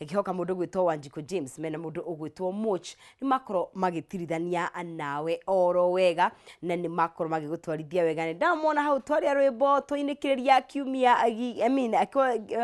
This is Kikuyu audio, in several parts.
Ngĩhoka mũndũ ũgwĩtwo Wanjikũ James mena mũndũ ũgwĩtwo Moch nĩ makorwo magĩtirithania nawe oro wega na nĩ makorwo magĩgũtwarithia wega. Nĩ ndamona hau twaria rwĩmbo twainĩkĩrĩria kiumia, I mean,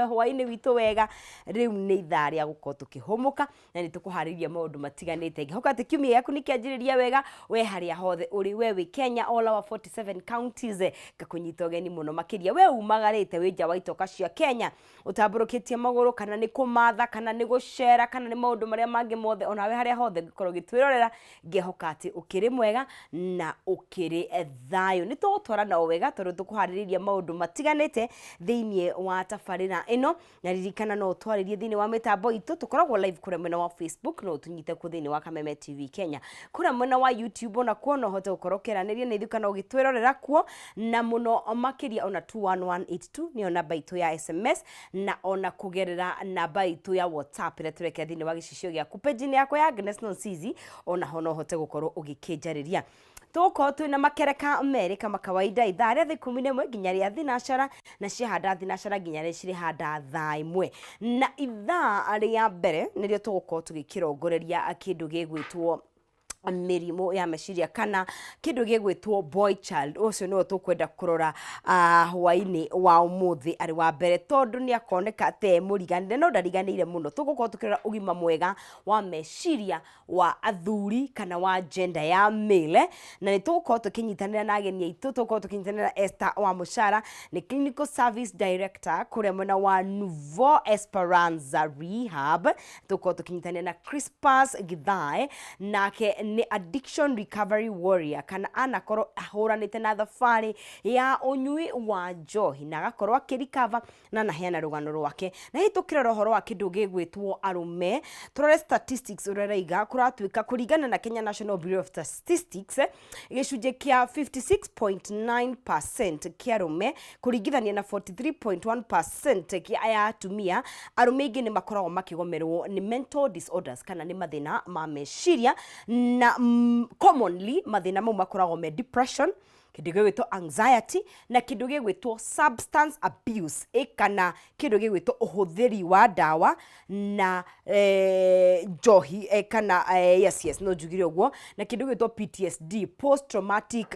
hwainĩ witũ wega. Rĩu nĩ ithaa rĩa gũkorwo tũkĩhũmũka na nĩ tũkũharĩirie maũndũ matiganĩte. Ngĩhoka atĩ kiumia gĩaku nĩ kĩanjĩrĩria wega, we harĩa hothe ũrĩ, we wĩ Kenya, all our 47 counties, ngakũnyita ũgeni mũno makĩria. We umagarĩte wĩ nja wa itoka cia Kenya, ũtambũrũkĩtie magũrũ, kana nĩ kũmatha, kana nĩ gũcera, kana nĩ maũndũ marĩa mangĩ mothe, onawe harĩa hothe ũngĩkorwo ũgĩtwĩrorera, ngehoka atĩ ũkĩrĩ mwega na ũkĩrĩ thayũ. Nĩ tũgũtwarana o wega tondũ tũkũharĩrĩirie maũndũ matiganĩte thĩinĩ wa tabarĩra ĩno. Na ririkana no ũtwarĩrie thĩinĩ wa mĩtambo itũ, tũkoragwo live kũrĩa mwena wa Facebook, no ũtũnyite kuo thĩinĩ wa Kameme TV Kenya. Kũrĩa mwena wa YouTube ona kuo no ũhote gũkorwo ũkĩaranĩria na ithuĩ kana ũgĩtwĩrorera kuo, na mũno makĩria ona 21182 nĩyo namba itũ ya SMS, na ona kũgerera namba itũ ya WhatsApp ĩrĩa tũrekĩra thĩinĩ wa gĩcicio gĩaku page-inĩ yakwa ya Agnes Nonsizi, ona ho no ũhote gũkorwo ũgĩkĩnjarĩria. Tũgũkorwo twĩna makereka merĩ kama kawaida, ithaa rĩa thaa 11 nginya rĩa thinacara, na ciahanda thinacara nginya rĩa cirĩhanda thaa 1. Na ithaa rĩa mbere nĩrĩo tũgũkorwo tũgĩkĩrongoreria kĩndũ gĩgwĩtwo mĩrimũ ya meciria kana kĩndũ gĩgwĩtwo boy child. Ũcio nĩwe tũkwenda kũrora hwainĩ wa ũmũthĩ arĩ wa mbere, tondũ nĩ akoneka te mũriganĩre no ndariganĩire mũno. Tũgũkorwo tũkĩrora ũgima mwega wa meciria wa athuri kana wa gender ya male, na nĩ tũgũkorwo tũkĩnyitanĩra na ageni aitũ. Tũgũkorwo tũkĩnyitanĩra na Esther wa Mũcara, nĩ clinical service director kũrĩa mwena wa Nouveau Esperanza Rehab. Tũgũkorwo tũkĩnyitanĩra na Crispus Githae, nake nĩ addiction recovery warrior, kana anakorwo ahũranĩte na thabarĩ ya ũnyui wa njohi na agakorwo akĩrikava na anaheana rũgano rwake. Na hihi tũkĩrora ũhoro wa kĩndũ gĩgwĩtwo arũme, tũrore statistics ũrĩa ĩraiga. Kũratuĩka kũringana na Kenya National Bureau of Statistics, gĩcunjĩ kĩa 56.9% kĩa arũme kũringithania na 43.1% kĩa ya atumia, arũme aingĩ nĩ makoragwo makĩgomerwo nĩ mental disorders kana nĩ mathĩna ma meciria, na commonly mathĩna mau makoragwo me depression, kĩndũ gĩgwĩtwo anxiety, na kĩndũ gĩgwĩtwo substance abuse, kana kĩndũ gĩgwĩtwo ũhũthĩri wa ndawa na njohi, kana yes, no njugire ũguo, na kĩndũ gĩgwĩtwo PTSD, post traumatic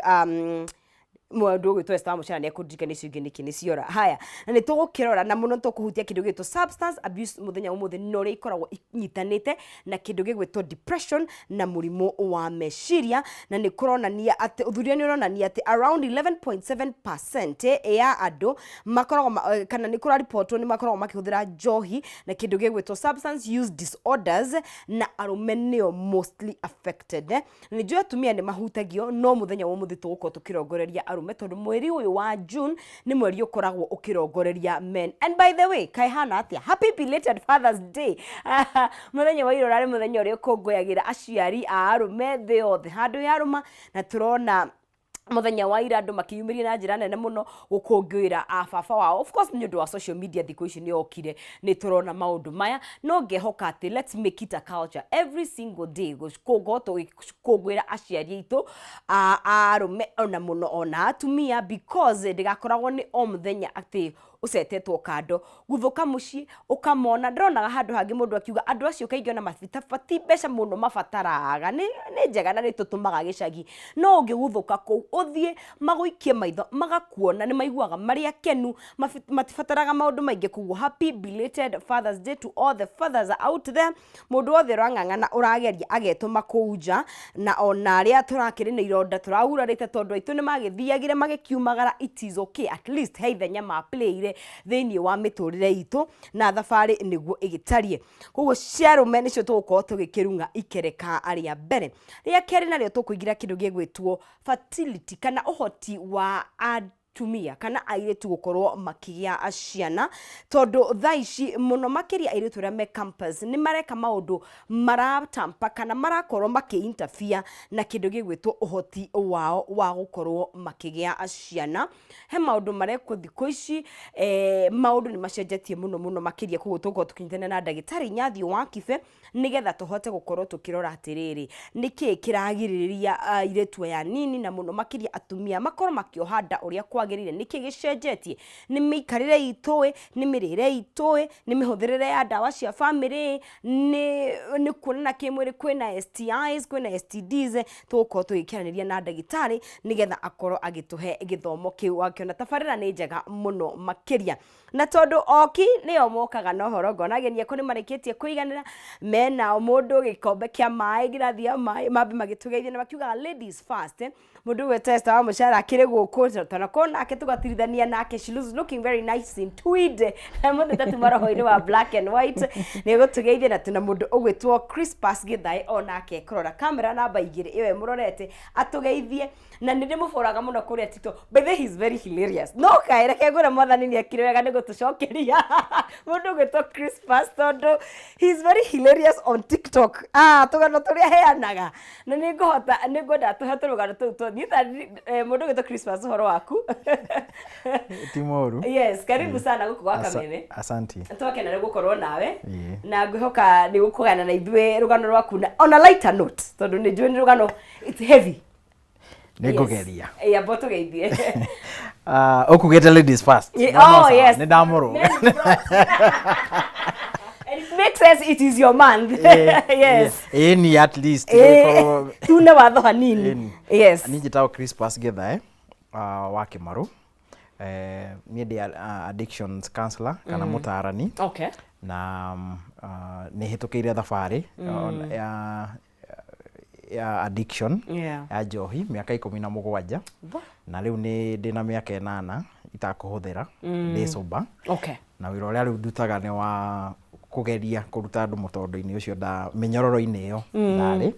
mũndũ ũgwĩtwo Esther Mũcara nĩ ekũndirikania icio ingĩ nĩkĩ nĩ ciora. Haya, na nĩ tũgũkĩrora na mũno tũkũhutia kĩndũ gĩgwĩtwo substance abuse mũthenya wa ũmũthĩ, na ũrĩa ikoragwo inyitanĩte na kĩndũ gĩgwĩtwo depression na mũrimũ wa meciria. Na nĩ kũronania atĩ ũthuthuria nĩ ũronania atĩ around 11.7% ya andũ makoragwo kana nĩ kũraribotwo nĩ makoragwo makĩhũthĩra njohi na kĩndũ gĩgwĩtwo substance use disorders, na arũme nĩo mostly affected. Nĩ njũĩ atumia nĩ mahutagio, no mũthenya wa ũmũthĩ tũgũkorwo tũkĩrongoreria arũme, tondũ mweri ũyũ wa June nĩ mweri ũkoragwo ũkĩrongoreria men. And by the way, kaĩ hana atĩa? Happy belated Father's Day. Mũthenya wa ira ũrarĩ mũthenya ũrĩa ũkũngũyagĩra aciari a arũme thĩ yothe handũ ya arũma, na tũrona mũthenya wa ira andũ makĩyumĩria na njĩra nene mũno gũkũngũĩra a baba wao. Of course, nĩ ũndũ wa social media thikũ ici nĩ yokire, nĩ tũrona maũndũ maya, no ngehoka atĩ let's make it a culture every single day gũkorwo tũgĩkũngũĩra aciari aitũ a arũme, ona mũno ona atumia, because ndĩgakoragwo nĩ o mũthenya atĩ ũcetetwo kando. Guthũka mũciĩ ũkamona, ndĩronaga handũ hangĩ mũndũ akiuga andũ acio kaingĩ ona mati mbeca mũno mabataraga, nĩ njega na nĩ tũtũmaga gĩcagi, no ũngĩguthũka kũu ũthiĩ magũikie maitho magakuona, nĩ maiguaga marĩ akenu, matibataraga maũndũ maingĩ. Koguo happy belated Father's Day to all the fathers out there, mũndũ wothe ũrang'ang'ana, ũrageria agetũma kũu nja, na ona arĩa tũrakĩrĩ na ironda tũragurarĩte tondũ aitũ nĩ magĩthiagire magĩkiumagara, it is okay. At least he ithenya maplayire thĩinĩ wa mĩtũrĩre itũ na thabarĩ nĩguo ĩgĩtariĩ. Koguo cia arũme nĩcio tũgũkorwo tũgĩkĩrung'a ikereka rĩa mbere. Rĩa kerĩ narĩo tũkũingĩra kĩndũ gĩgwĩtwo fertility kana ũhoti wa atumia kana airĩtu gũkorwo makĩgĩa ciana, tondũ thaa ici mũno makĩria airĩtu arĩa me campus nĩ mareka maũndũ maratampa kana marakorwo makĩ interfere na kĩndũ gĩgwĩtwo ũhoti wao wa gũkorwo makĩgĩa ciana. He maũndũ marekwo thikũ ici, maũndũ nĩ macenjetie mũno mũno makĩria. Koguo tũgũkorwo tũkĩnyitanĩra na ndagĩtarĩ Nyathio wa Kibe nĩgetha tũhote gũkorwo tũkĩrora atĩrĩrĩ, nĩkĩĩ kĩragirĩrĩria airĩtu aya nini na mũno makĩria atumia makorwo makĩoha nda ũrĩa kwagĩrĩire. kwagĩrĩire, nĩkĩ gĩcenjetie, nĩ mĩikarĩre itũ ĩ, nĩ mĩrĩre itũ ĩ, nĩ mĩhũthĩrĩre ya ndawa cia bamĩrĩ ĩ, nĩ kuonana kĩmwĩrĩ, kwĩna STIs, kwĩna STDs, tũgũkorwo tũgĩkĩaranĩria na ndagĩtarĩ nĩgetha akorwo agĩtũhe gĩthomo kĩu. Wakĩona tabarĩra nĩ njega mũno makĩria. Na tondũ oki nĩo mokaga na ũhoro, ngona ageni akwa nĩ marĩkĩtie kũiganĩra, mena mũndũ gĩkombe kĩa maĩ, ngirathi ya maĩ, mambe magĩtũgeithie na makiugaga ladies first. Mũndũ ũgwĩtwo Esther wa Mũcara akĩrĩ gũkũ, tũnakorwo nake tũgatirithania nake, she looks looking very nice in tweed, mũthĩ tuma roho-inĩ wa black and white, nĩ egũtũgeithia. Na tũna mũndũ ũgwĩtwo Crispus Gĩthaĩ, onake kũrora kamera namba 2 ĩyo ĩmũrorete, atũgeithie. Na nĩ ndĩmũboraga mũno kũrĩa TikTok. By the way, he's very hilarious. No kaĩ reke ngwĩre, mwathani nĩ ekire wega nĩ gũtũcokeria mũndũ ũgwĩtwo Crispus, tondũ he's very hilarious on TikTok. Ah, tũgano tũrĩa heanaga, na nĩ ngũhota, nĩ ngwenda tũhe tũrũgano tũu tuothe. Mũndũ ũgwĩtwo Crispus, ũhoro waku? Ti moru. Yes, karibu sana gũkũ gwa Kameme. Asanti. Twakena nĩ gũkorwo nawe. Na ngwĩhoka nĩ gũkũgana na ithuĩ rũgano rwaku na on a lighter note, tondũ nĩ njũĩ nĩ rũgano, it's heavy. Nĩ ngũgeria. Yes. Amba tũgeithie. Ah, ũkugĩte ladies first. No, no, Oh, sawa. yes. Nĩ ndamũrũga. And it makes sense, it is your month. Yes. Ĩĩ ni at least gũgĩkorwo- Tune watho hanini. Ĩni. Yes. Niĩ njĩtagwo Crispus Githae wa Kĩmarũ. Niĩ ndĩ addictions counselor kana mũtaarani. Na nĩ hĩtũkĩire thabarĩ ya addiction ya njohi mĩaka 17. Na rĩu nĩ ndĩna mĩaka 8 itakũhũthĩra, ndĩ sober. Na wĩra ũrĩa rĩu ndutaga nĩ wa kũgeria kũruta andũ mũtondo-inĩ ũcio, nda mĩnyororo-inĩ ĩyo ndarĩ,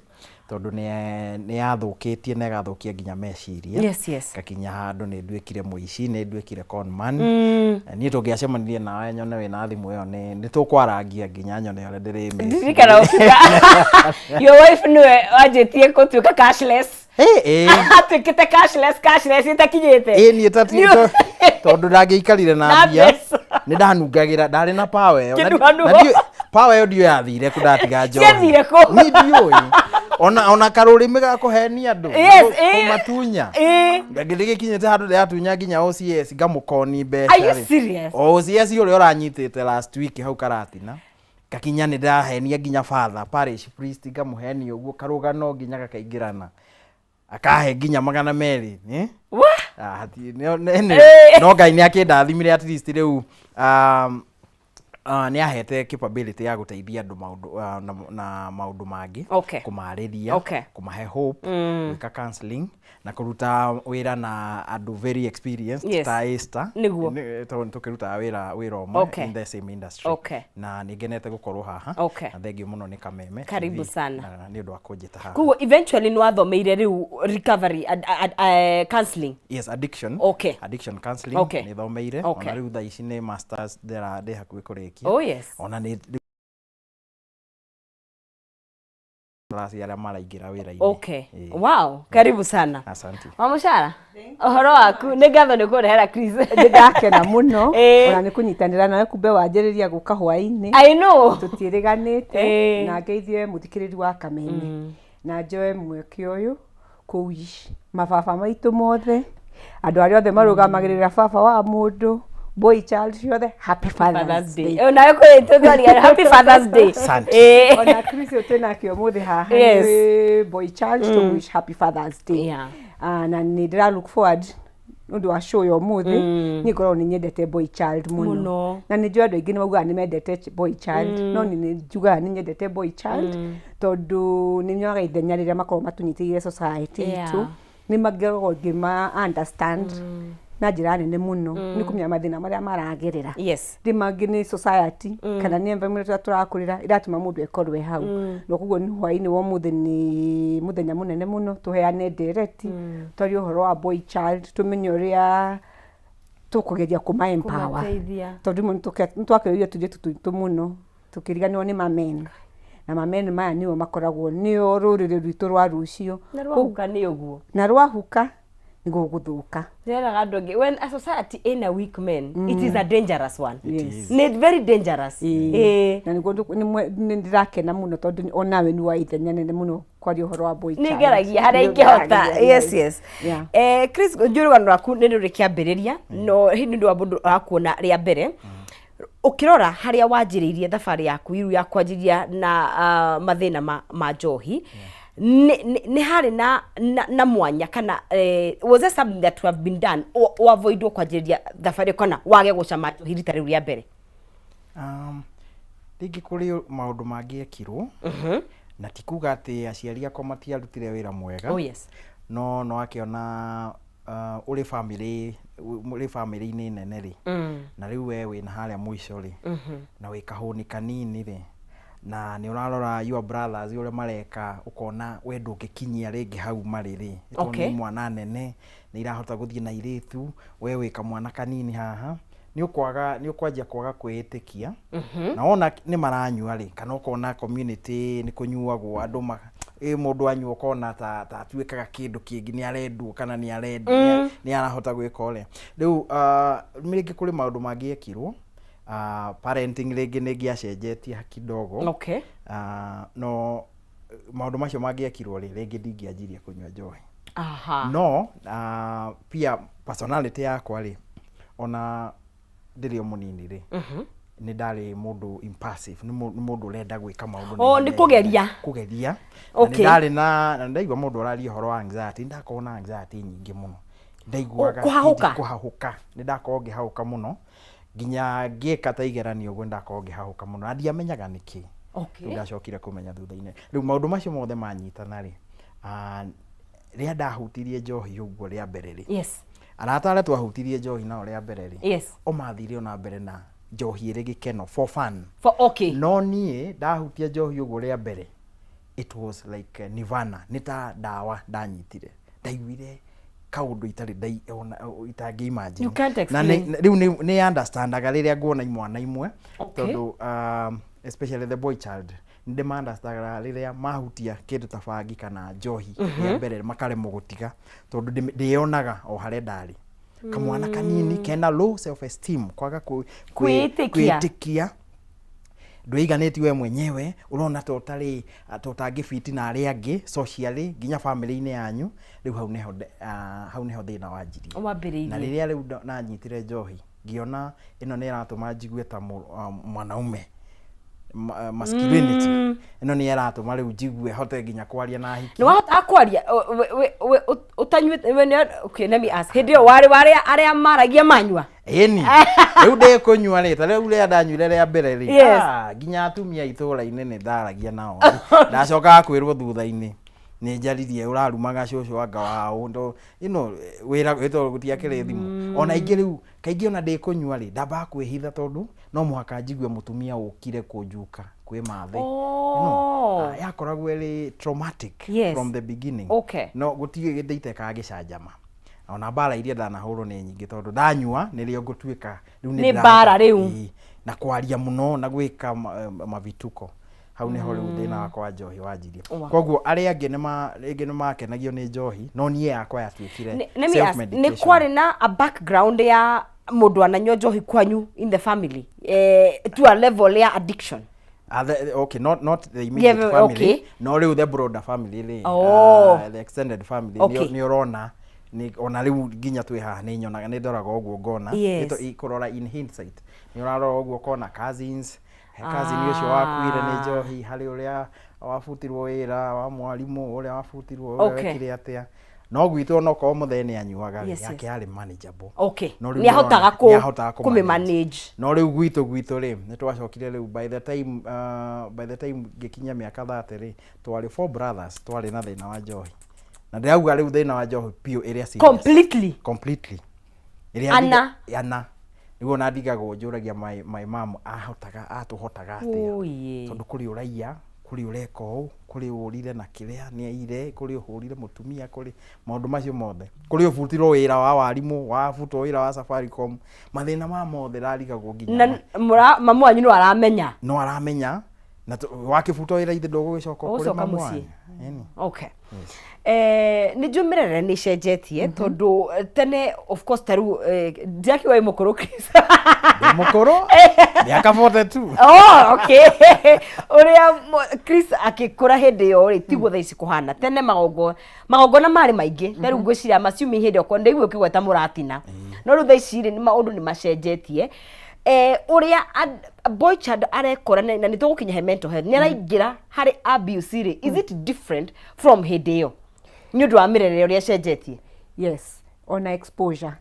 tondũ nĩ yathũkĩtie na ĩgathũkia nginya meciria. Ngakinya handũ nĩ nduĩkire mũici, nĩ nduĩkire conman. Niĩ tũngĩacemanirie nawe nyone wĩna thimũ ĩyo, nĩ tũkwarangia nginya nyone ũrĩa ndĩrĩmĩci. Ndirikana ũkiuga your wife nĩwe wanjĩtie gũtuĩka cashless. Atuĩkĩte cashless, cashless ĩtakinyĩte. Ĩ niĩ tondũ ndangĩikarire na Na mbia. mbeca. Nĩ ndanungagĩra, ndarĩ na power ĩyo. Kĩnuanuo. Na power ĩyo ndiũ yathire kũ ndatiga njohi. Ciathire kũ? Niĩ ndiũĩ ona karũrĩmĩ ga kũhenia andũ kũmatunya. Ngĩgĩkinyĩte handũ ndĩratunya nginya OCS, ngamũkoni mbeca. Are you rĩ. serious? O OCS ũrĩa ũranyitĩte last week hau Karatina, ngakinya nĩ ndĩrahenia nginya father parish priest, ngamũhenia ũguo karũgano nginya gakaingĩrana, akahe nginya 200, eh? Wah! Ah, no Ngai nĩ akĩndathimire, at least rĩu nĩ ahete capability ya gũteithia andũ maũndũ na maũndũ mangĩ, kũmarĩria, kũmahe hope, gwĩka counseling na kũruta wĩra na andũ very experienced ta Esther. Tondũ nĩ tũkĩrutaga wĩra ũmwe in the same industry. Na nĩ ngenete gũkorwo haha. Na thengiũ mũno nĩ Kameme Karibu TV, sana. na nĩ ũndũ wa kũnjĩta haha. Koguo eventually nĩ wathomeire rĩu recovery counseling? Yes, addiction. Addiction counseling. Nĩ thomeire. Ona rĩu thaa ici nĩ masters ndĩ hakuhĩ kũrĩkia. Ona nĩ class ya arĩa maraingĩra wĩra-inĩ. Wow, karibu sana. Asante. Wamucara, ũhoro waku? Nĩ ngatho nĩ kũrehera Chris. Nĩ ndakena mũno ona nĩ kũnyitanĩra nawe, kumbe wanjĩrĩria gũka hwaĩ-inĩ. I know. Tũtiĩrĩganĩte. Na ngeithie mũthikĩrĩri wa Kameme, na njoe mweke ũyũ kũwish mababa maitũ mothe, andũ arĩa othe marũgamagĩrĩra baba wa mũndũ, boy child ciothe, happy Father's Father's Day. Day. Nawe kwĩ tũtwaria happy Father's Day. Asante. Ona Chris ũyũ twĩnake ũmũthĩ haha nĩ boy child, to wish happy Father's Day. Ah, na nĩ ndĩra look forward nĩ ũndũ wa show ya ũmũthĩ. Niĩ ngoragwo nĩ nyendete boy child mũno. Mũno. Na nĩ njũĩ andũ aingĩ nĩ maugaga nĩ mendete boy child, no nĩ nĩ njugaga nĩ nyendete boy child tondũ nĩ nyonaga ithenya rĩrĩa makoragwo matũnyitĩrĩire society itũ, nĩ mangĩkoragwo ngĩma understand na njĩra nene mũno, nĩ kũmenya mathĩna marĩa maragerera. Rĩ mangĩ nĩ society kana nĩ environment ĩrĩa tũrakũrĩra ĩratũma mũndũ ekorwo e hau. Na koguo nĩ hwaĩ-inĩ wa ũmũthĩ nĩ mũthenya mũnene mũno tũheane ndereti, twarie ũhoro wa boy child, tũmenye ũrĩa tũkũgeria kũma empower. Kũmateithia. Tondũ rĩmwe nĩ twakĩrĩire tũirĩtu twitũ mũno, tũkĩriganĩrwo nĩ mamen, na mamen maya nĩo makoragwo nĩo rũrĩrĩ rwitũ rwa rũciũ. Na rwahuka nĩ ũguo. Na rwahuka Nĩ gũgũthũka. Ndĩreraga andũ angĩ, when a society ĩna weak men, it is a dangerous one. Yes. Nĩ very dangerous. Ĩĩ. Na nĩguo nĩ ndĩrakena mũno tondũ onawe nĩ wa ithenya nene mũno kwaria ũhoro wa boy Nĩ child. ngeragia harĩa Nĩ ingĩhota. ũgeragia, Yes. Yeah. Chris, njũĩ rũgano rwaku nĩ rũrĩ kĩambĩrĩria, no hihi nĩ ũndũ wa mũndũ ũrakuona rĩa mbere, ũkĩrora harĩa wanjĩrĩirie thabarĩ yaku iru ya kwanjĩrĩria na mathĩna ma njohi, nĩ harĩ na mwanya kana was there something that have been done o avoidwo kwanjĩrĩria thabarĩ kana wage gũcama njohi rita rĩu rĩa mbere? Rĩngĩ kũrĩ maũndũ mangĩekirwo, na ti kuga atĩ aciari akwa matiarutire wĩra mwega. Oh, yes. No no akĩona ũrĩ family, ũrĩ family-inĩ nene rĩ, na rĩu we wĩna harĩa mũico rĩ, na wĩ kahũni kanini rĩ, na nĩ ũrarora your brothers ũrĩa mareka, ũkona we ndũngĩkinyia rĩngĩ hau marĩ rĩ, tondũ nĩ mwana nene, nĩ irahota gũthiĩ na airĩtu, we wĩ kamwana kanini haha, nĩ ũkwaga, nĩ ũkwanjia kwaga kwĩĩtĩkia. Na wona nĩ maranyua rĩ, kana ũkona community nĩ kũnyuagwo, andũ ma ĩ mũndũ anyua ũkona ta atuĩkaga kĩndũ kĩngĩ, nĩ arendwo kana nĩ arendwo, nĩ arahota gwĩka ũrĩa. Rĩu rĩngĩ kũrĩ maũndũ mangĩekirwo, parenting rĩngĩ nĩ ĩngĩacenjetie kidogo. No maũndũ macio mangĩekirwo rĩ, rĩngĩ ndingĩanjirie kũnyua njohi. No pia personality yakwa rĩ, ona ndĩrĩ o mũnini rĩ, nĩ ndarĩ mũndũ impulsive, nĩ mũndũ ũrenda gwĩka maũndũ na Oh, nĩ ihenya. Kũgeria. Kũgeria. Na nĩ ndarĩ na ndaigua mũndũ ũraria ũhoro wa anxiety, nĩ ndakorwo na anxiety nyingĩ mũno. Ndaiguaga Oh, kũhahũka? Kũhahũka. Nĩ ndakorwo ngĩhahũka mũno, nginya ngĩka ta igeranio ũguo nĩ ndakorwo ngĩhahũka mũno, na ndiamenyaga nĩkĩ. Rĩu ndacokire kũmenya thutha-inĩ. Rĩu maũndũ macio mothe manyitana rĩ, rĩrĩa ndahutirie njohi ũguo rĩa mbere rĩ, arata arĩa twahutirie njohi nao rĩa mbere rĩ, o mathire ona mbere na njohi ĩrĩ gĩkeno for fun. For, okay. No niĩ ndahutia njohi ũguo rĩa mbere, it was like nirvana, nĩ ta ndawa ndanyitire. Ndaiguire kaũndũ itarĩ ona itangĩ imagine. You can't Na explain. Rĩu nĩ understandaga rĩrĩa nguona imwana imwe, tondũ especially the boy child, nĩ ndĩma understandaga rĩrĩa mahutia kĩndũ ta bangi kana njohi rĩa mbere makaremwo gũtiga, tondũ ndĩyonaga o harĩa ndarĩ kamwana kanini kena low self esteem, kwaga Kwĩĩtĩkia. Kwĩĩtĩkia, ndwĩiganĩtie we mwenyewe, ũrona ta ũtarĩ, ta ũtangĩbiti na arĩa angĩ socially, nginya family-inĩ yanyu. Rĩu hau nĩho thĩna wanjirie. Wambĩrĩirie. Na rĩrĩa rĩu nanyitire njohi, ngĩona ĩno nĩ ĩratũma njigue ta mwanaume, masculinity ĩno nĩ ĩratũma rĩu njigue hote nginya kwaria na hiki. Nĩ wahotaga kwaria ũtanyuĩte? Okay, let me ask, hĩndĩ ĩyo warĩ wa arĩa maragia manyua? Ĩni, rĩu ndĩkũnyua rĩ, ta rĩu rĩrĩa ndanyuire rĩa mbere rĩ, nginya atumia itũra-inĩ nĩ ndaragia nao. Ndacokaga kwĩrwo thutha-inĩ nĩ njaririe, ũrarumaga cũcũ anga waũ ndo ĩno wĩra ĩto gũtiakĩrĩ thimũ. Ona ingĩ rĩu kaingĩ ona ndĩkũnyua rĩ, ndambaga kwĩhitha, tondũ no mũhaka njigue mũtumia ũkire kũnjuka kwĩ mathĩ. Yakoragwo ĩrĩ traumatic from the beginning. No gũtirĩ gĩndĩ itekaga gĩcanjama. Ona mbara iria ndanahũrwo nĩ nyingĩ, tondũ ndanyua nĩrĩo ngũtuĩka rĩu Nĩ mbara rĩu. Ĩĩ, na kwaria mũno na gwĩka mavituko. Hau nĩho rĩu thĩna wakwa wa njohi wanjirie. Koguo arĩa angĩ rĩngĩ nĩ makenagio nĩ njohi, no niĩ yakwa yatuĩkire Let me ask, nĩ self-medication. kwarĩ na a background ya mũndũ ananyua njohi kwanyu in the family, to a level ya addiction? Okay, not the immediate family, no rĩu the broader family rĩ, the extended family, nĩ ũrona ona rĩu nginya twĩ haha nĩ nyonaga, nĩ ndoraga ũguo ngona. Kũrora in hindsight, nĩ ũrarora ũguo ũkona cousins, he cousin ũcio wakuire nĩ njohi, harĩ ũrĩa wabutirwo wĩra wa mwarimũ, ũrĩa wabutirwo, ũrĩa wekire atĩa. No gwitũ onokorwo mũthee nĩ anyuaga rĩ, yake yarĩ manageable. No rĩu Nĩ ahotaga nĩ ahotaga kũmĩ kũmanage. Manage. No rĩu gwitũ rĩ, nĩ twacokire rĩu by the time ngĩkinyia mĩaka 30 rĩ, twarĩ four brothers twarĩ na thĩna wa njohi, na ndĩrauga rĩu thĩna wa njohi biũ ĩrĩa serious. Completely. Completely. Ĩrĩa Ana. Ana nĩguo na ndigagwo njũragia my mom ahotaga atũhotaga atĩa, Ũyĩ. tondũ kũrĩ ũraiya, kũrĩ ũreka ũũ, kũrĩ ũrire na kĩrĩa nĩ aire, kũrĩ ũhũrire mũtumia, kũrĩ maũndũ macio mothe, kũrĩ ũbutirwo wĩra wa warimũ, wabutwo wĩra wa Safaricom, mathĩna ma mothe ndarigagwo nginya Na mamu wanyu no aramenya? No aramenya. Na wakĩbutwo wĩra ithe ndũgũgĩcoka kũrĩ Ũgũcoka mamu mũciĩ. wanyu. Ĩni. Okay, nĩ njũĩ mĩrerere nĩ ĩcenjetie tondũ tene, of course, ta rĩu ndiakiuga wĩ mũkũrũ, Chris. Ndĩ mũkũrũ mĩaka 42. Oh, okay. Ũrĩa Chris akĩkũra hĩndĩ ĩyo rĩ, tiguo thaa ici kũhana. Tene magongona marĩ maingĩ. Ta rĩu ngwĩciria maciumi hĩndĩ ĩyo ndaigua ũkĩgweta mũratina, no rĩu thaa ici rĩ, nĩ maũndũ nĩ macenjetie. Ũrĩa boy child arekora na nĩ tũgũkinya he mental health, nĩ araingĩra harĩ abuse rĩ, is it different from hĩndĩ ĩyo nĩ ũndũ wa mĩrerere ũrĩa ĩcenjetie? Yes, ona exposure,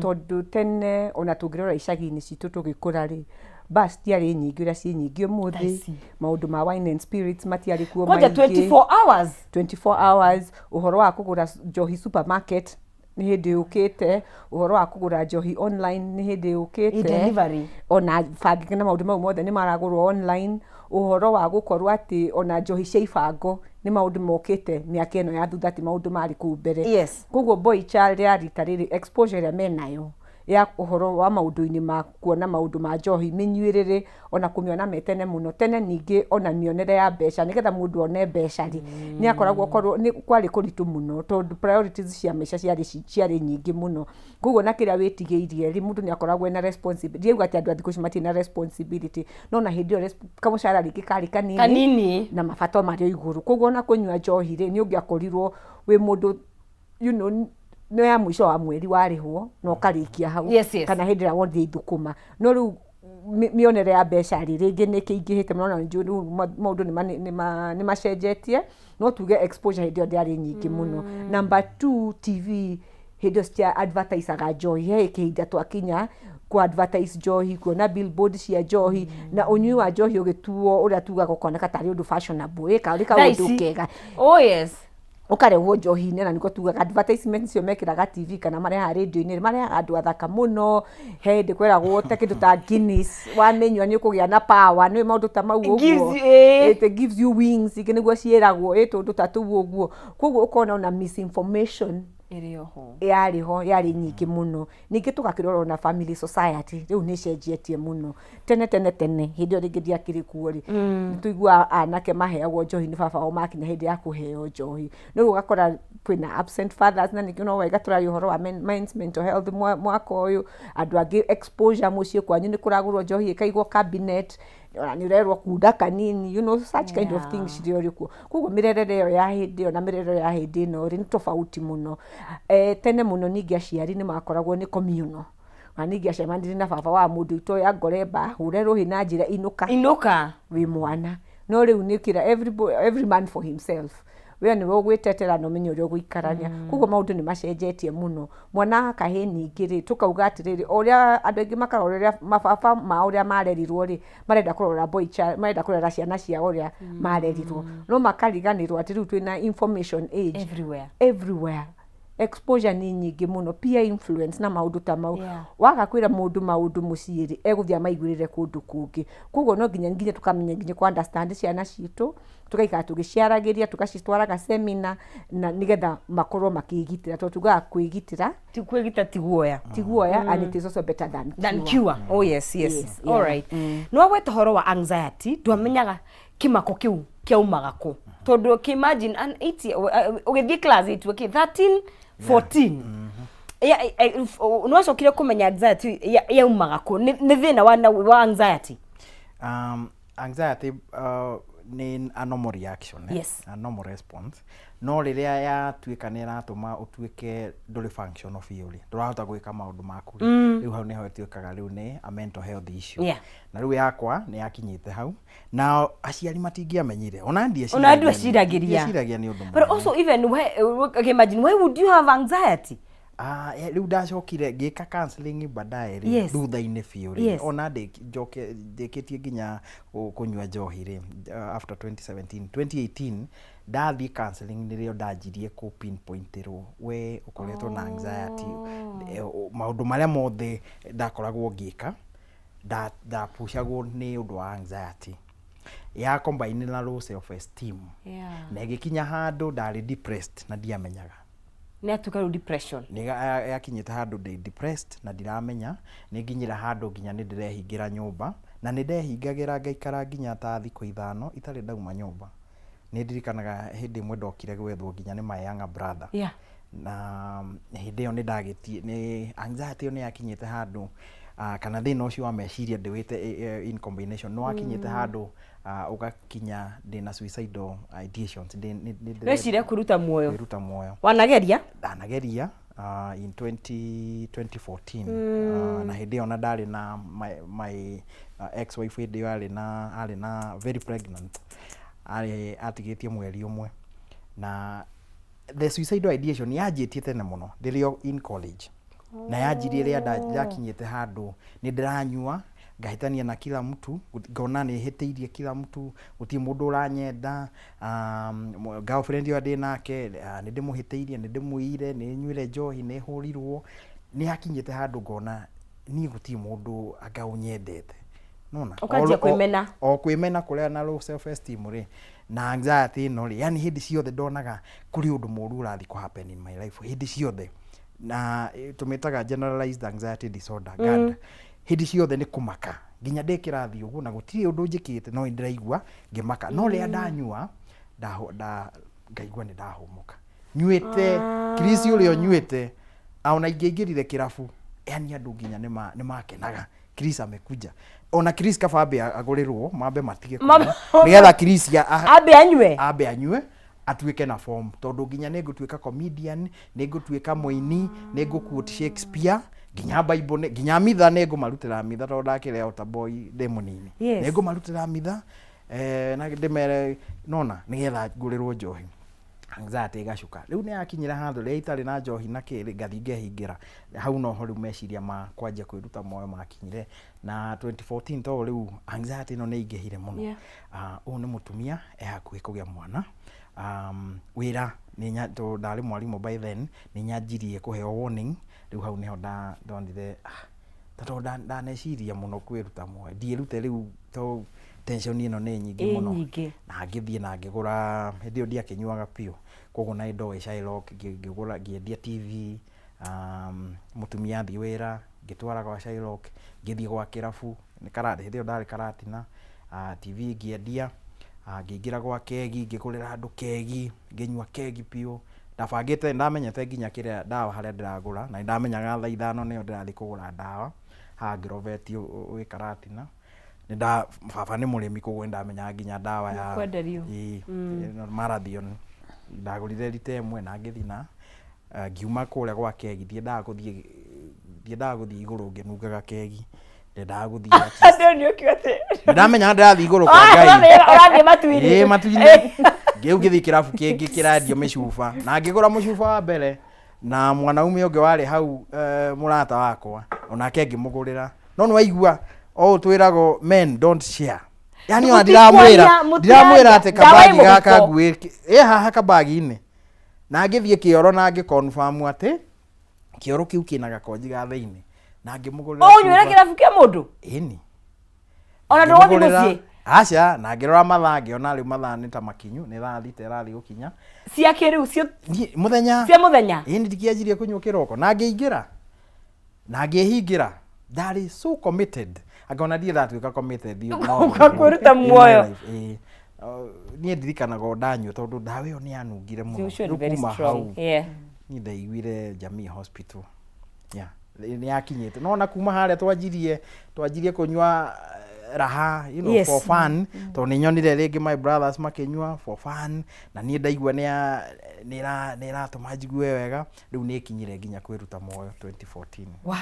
tondũ tene ona tũngĩrora icagi-inĩ citũ tũgĩkũra rĩ, bus tiarĩ nyingĩ ũrĩa ciĩ nyingĩ ũmũthĩ. Ici. Maũndũ ma wine and spirits matiarĩ kuo kwanja maingĩ. 24 hours. 24 hours. Ũhoro wa kũgũra njohi supermarket nĩ hĩndĩ yũkĩte, ũhoro wa kũgũra njohi online nĩ hĩndĩ yũkĩte. Delivery. Ona bangi na maũndũ mau mothe nĩ maragũrwo online. Ũhoro wa gũkorwo atĩ ona njohi cia ibango nĩ maũndũ mokĩte mĩaka ĩno ya thutha, ti maũndũ marĩ kũu mbere. Koguo boy child ya rita rĩrĩ, exposure ĩrĩa menayo ya ũhoro wa maũndũ-inĩ ma kuona maũndũ ma njohi, mĩnyuĩrĩre, ona kũmĩona me tene mũno. Tene ningĩ ona mĩonere ya mbeca, nĩgetha mũndũ one mbeca rĩ, nĩ akoragwo korwo nĩ kwarĩ kũritũ mũno tondũ priorities cia maica ciarĩ nyingĩ mũno. Koguo na kĩrĩa wĩtigĩirie rĩ, mũndũ nĩ akoragwo ena responsibility. Ndiauga atĩ andũ a thikũ ici matirĩ na responsibility, no na hĩndĩ ĩyo kamũcara rĩngĩ karĩ kanini, Kanini. Na mabata marĩ o igũrũ. Koguo ona kũnyua njohi rĩ, nĩ ũngĩakorirwo wĩ mũndũ nĩ ya mũico wa mweri warĩhwo na ũkarĩkia hau, kana hĩndĩ ĩrĩa wonire ithũkũma. No rĩu mĩonere ya mbeca rĩ, rĩngĩ nĩ kĩingĩhĩte mũno, na nĩnjũĩ rĩu maũndũ nĩ macenjetie, no tuge exposure hĩndĩ ĩyo ndĩarĩ nyingĩ mũno. Number two, TV hĩndĩ ĩyo citia advertisaga njohi. He kĩhinda twakinya ku advertise njohi, kuona billboard cia njohi, na ũnyui wa njohi ũgĩtuo ũrĩa tugaga ũkoneka tarĩ ũndũ fashionable, ĩ karĩ Thaa kaũndũ ici. kega. Ũkarehwo njohi-inĩ, na nĩguo tugaga advertisement icio mekĩraga TV kana marehaga radio-inĩ, marehaga andũ athaka mũno. He hĩndĩ kweragwo ta kĩndũ ta Guinness wamĩnyua nĩ ũkũgĩa na power, nĩ maũndũ ta mau Gives ũguo. It gives you wings, ingĩ nĩguo ciĩragwo ĩ tũndũ ta tũu ũguo. Koguo ũkona ona misinformation Ĩrĩ oho. Yarĩ ho, yarĩ nyingĩ mũno. Ningĩ tũgakĩrora ona family society rĩu nĩ ĩcenjetie mũno. Tene tene tene, hĩndĩ ĩyo rĩngĩ ndiakĩrĩ kuo rĩ, nĩ tũiguaga anake maheagwo njohi nĩ baba wao makinya hĩndĩ ya kũheo njohi. No rĩu ũgakora kwĩna absent fathers, na ningĩ no wega tũraria ũhoro wa men's mental health mwaka ũyũ. Andũ angĩ exposure mũciĩ kwanyu nĩ kũragũrwo njohi ĩkaigwo cabinet, ona nĩ ũrerwo kunda kanini, such kind of things iria ũrĩ kuo. Koguo mĩrerere ĩyo ya hĩndĩ ĩyo na mĩrerere ya hĩndĩ ĩno rĩ, nĩ tofauti mũno. Tene mũno ningĩ aciari nĩ makoragwo nĩ communal, ona ningĩ acemanirie na baba wa mũndũ itoĩ angoremba hũre rũhĩ na njĩra inũka. Inũka. Wĩ mwana. No rĩu nĩ kĩra every man for himself, we nĩwe ũgwĩtetera na ũmenye ũrĩa ũgũikarania. Koguo maũndũ nĩ macenjetie mũno. Mwana wa kahĩĩ ningĩ rĩ, tũkauga atĩrĩrĩ, o ũrĩa andũ aingĩ makarora ũrĩa mababa mao ũrĩa marerirwo rĩ, marenda kũrora boy child, marenda kũrera ciana ciao ũrĩa marerirwo, no makariganĩrwo atĩ rĩu twĩna information age. Everywhere. Everywhere exposure nĩ nyingĩ mũno, peer influence na maũndũ ta mau. Waga kwĩra mũndũ maũndũ mũciĩ rĩ, egũthiĩ amaiguĩrĩre kũndũ kũngĩ. Koguo no nginya tũkamenya nginya kũ understand ciana citũ, tũgaikara tũgĩciaragĩria, tũgacitwaraga seminar na nĩgetha makorwo makĩgitĩra, tondũ tugaga kwĩgitĩra Ti kwĩgita ti guoya. Ti guoya, and it is also better than than cure. Cure. Oh yes. Yes, yeah. All right, nĩ wagweta ũhoro wa anxiety, ndwamenyaga kĩmako kĩu kĩaumaga kũ, tondũ ũkĩ-imagine an 80 ũgĩthiĩ class 8, ũkĩ 13 14. Nĩ wacokire kũmenya anxiety yaumaga kũ? Nĩ thĩna wa anxiety? Anxiety nĩ a normal reaction, eh? A normal response, no rĩrĩa yatuĩka nĩ ĩratũma ũtuĩke ndũrĩ functional biũ rĩ, ndũrahota gwĩka maũndũ maku rĩ, rĩu hau nĩho ĩtuĩkaga rĩu nĩ a mental health issue. Na rĩu yakwa nĩ yakinyĩte hau na aciari matingĩamenyire, ona ona andũ eciragĩria ndieciragia nĩ ũndũ But mũnene. Also even why, okay, imagine, why would you have anxiety? Ah, rĩu ndacokire ngĩka counseling baadaye rĩ, thutha-inĩ biũ rĩ, ona njoke ndĩkĩtie nginya kũnyua njohi rĩ, after 2017 2018 ndathiĩ counseling, nĩrĩo ndanjirie kũ pinpointĩrwo we ũkoretwo na anxiety. Maũndũ marĩa mothe ndakoragwo ngĩka ndapushagwo nĩ ũndũ wa anxiety ya combine na low self esteem, na ĩgĩkinya handũ ndarĩ depressed na ndiamenyaga. Nĩ atuĩka rĩu depression. Nĩ yakinyĩte handũ ndĩ depressed na ndiramenya, nĩ nginyĩra handũ nginya nĩ ndĩrehingĩra nyũmba. Na nĩ ndehingagĩra ngaikara nginya ta thikũ 5 itarĩ ndauma nyũmba. Nĩ ndirikanaga hĩndĩ ĩmwe ndokire gwethwo nginya nĩ my younger brother. Na hĩndĩ ĩyo nĩ ndagĩtie, nĩ anxiety ĩyo nĩ yakinyĩte handũ, kana thĩna ũcio wa meciria ndĩwĩte in combination, nĩ wakinyĩte handũ ũgakinya ndĩna suicidal ideations. Weciria kwĩruta muoyo? Kwĩruta muoyo. Wanageria? Ndanageria in 2014. Na hĩndĩ ĩyo na ndarĩ na my ex wife, hĩndĩ ĩyo arĩ na very pregnant, arĩ atigĩtie mweri ũmwe. Na the suicidal ideation yanjĩtie tene mũno ndĩrĩ o in college, na yanjirie rĩrĩa ndakinyĩte handũ nĩ ndĩranyua, ngahĩtania na kila mtu, ngona nĩ hĩtĩirie kila mtu, gũtirĩ mũndũ ũranyenda. Girlfriend ĩyo ndĩ nake, nĩ ndĩmũhĩtĩirie, nĩ ndĩmũiyire, nĩ nyuire njohi, nĩ hũrirwo. Nĩ hakinyĩte handũ ngona niĩ gũtirĩ mũndũ anga ũnyendete, nona. Ũkanjia kwĩmena. O kwĩmena kũrĩa na low self esteem rĩ, na anxiety ĩno rĩ, yani hĩndĩ ciothe ndonaga kũrĩ ũndũ mũru ũrathiĩ kũ happen in my life hĩndĩ ciothe, na tũmĩtaga generalized anxiety disorder, GAD. Hĩndĩ ciothe nĩ kũmaka, nginya ndĩ kĩrathi ũguo na gũtirĩ ũndũ njĩkĩte, no nĩndĩraigua ngĩmaka. No rĩrĩa ndanyua ngaigua nĩ ndahũmũka. Nyuĩte Chris ũrĩa ũnyuĩte, ona ingĩaingĩrire kĩrabu, yani andũ nginya nĩ makenaga, Chris amekuja. Ona Chris kaba ambe agũrĩrwo, mambe matige kũnyua, nĩgetha Chris ambe anyue. Ambe anyue atuĩke na form, tondũ nginya nĩ ngũtuĩka comedian, nĩ ngũtuĩka mũini, nĩ ngũ-quote Shakespeare, nginya Bible, nginya mitha nĩ ngũmarutĩra mitha, tondũ ndakĩrĩ altar boy ndĩ mũnini. Nĩ ngũmarutĩra mitha, na ndĩmere nona nĩgetha ngũrĩrwo njohi. Anxiety ĩgacuka. Rĩu nĩ yakinyĩra handũ rĩrĩa itarĩ na njohi na kĩrĩ, ngathiĩ ngehingĩra hau. Noho rĩu meciria ma kwanjia kwĩruta muoyo makinyire na 2014, tondũ rĩu anxiety ĩno nĩ ĩingĩhire mũno. Ũyũ nĩ mũtumia e hakuhĩ kũgĩa mwana. Wĩra tondũ ndarĩ mwarimũ by then, nĩ nyanjirie kũheo warning. Rĩu hau nĩho ndonire, ta tondũ ndaneciria mũno kwĩruta muoyo, ndiĩrute rĩu tondũ tension ĩno nĩ nyingĩ mũno. Nyingĩ. Na ngĩthiĩ na ngĩgũra, hĩndĩ ĩyo ndiakĩnyuaga biũ, koguo na ndoĩ Shylock, ngĩgũra, ngĩendia TV. Mũtumia athiĩ wĩra, ngĩtwara gwa Shylock, ngĩthiĩ gwa kĩrabu nĩ hĩndĩ ĩyo ndarĩ Karatina, TV ngĩendia, ngĩingĩra gwa kegi, ngĩgũrĩra andũ kegi, ngĩnyua kegi biũ. Ndabangĩte, ndamenyete nginya kĩrĩa ndawa harĩa ndĩragũra, na nĩndamenyaga thaa 5 nĩyo ndĩrathiĩ kũgũra ndawa haha Agrovet wĩ Karatina. Nĩ baba nĩ mũrĩmi, koguo nĩndamenyaga nginya ndawa ya Kwenderio. Ĩĩ, marathon ndagũrire rita ĩmwe na ngĩthiĩ na ngiuma kũrĩa gwa kegi, ndiendaga gũthiĩ igũrũ ngĩnungaga kegi, ndendaga gũthiĩ at least- Andũ nĩ ũkiuga atĩ Nĩndamenyaga ndĩrathiĩ igũrũ kwa Ngai. Ũrathiĩ matu-inĩ. Ĩĩ, matu-inĩ. Rĩu ngĩthiĩ kĩrabu kĩngĩ kĩrendio mĩcuba, na ngĩgũra mũcuba wa mbere, na mwanaume ũngĩ warĩ hau, mũrata wakwa, onake ngĩmũgũrĩra. No nĩ waigua o ũũ twĩragwo men don't share, yani ona ndiramwĩra Mũtiraria, ndiramwĩra atĩ ndawa ĩ kabagi gaka mũhuko. nguĩte ĩ haha kabagi-inĩ, na ngĩthiĩ kĩoro na ngĩ-confirm atĩ kĩoro kĩu kĩna gakonji ga thĩinĩ, na ngĩmũgũrĩra Ũnywĩre cuba. Kĩrabu kĩa mũndũ? Ĩni. Ona ndũgũthiĩ Ngĩmũgũrĩra- mũciĩ? Aca, na ngĩrora mathaa, ngĩona rĩu mathaa nĩ ta makinyu, nĩ thaa 6 ĩrathiĩ gũkinya. Cia kĩrĩu cio? Niĩ- mũthenya. Cia mũthenya. Ĩni, ndikĩanjirie kũnyua kĩroko na ngĩingĩra na ngĩhingĩra. Ndarĩ so committed, angona ndirĩ ndatuĩka committed no Ũka kwĩruta in my muoyo. life, ĩĩ. Niĩ ndirikanaga o ndanyua, tondũ ndawa ĩyo nĩ yanungire mũno. Ũcio nĩ Rĩu very kuma strong. hau niĩ ndaiguire Jamii Hospital, yeah, nĩ yakinyĩte. No na kuma harĩa twanjirie kũnyua raha for fun, tondũ nĩ nyonire rĩngĩ my brothers makĩnyua for fun, na niĩ ndaigua nĩ ĩratũma njigue wega. Rĩu nĩ ĩkinyire nginya kwĩruta muoyo 2014. Wa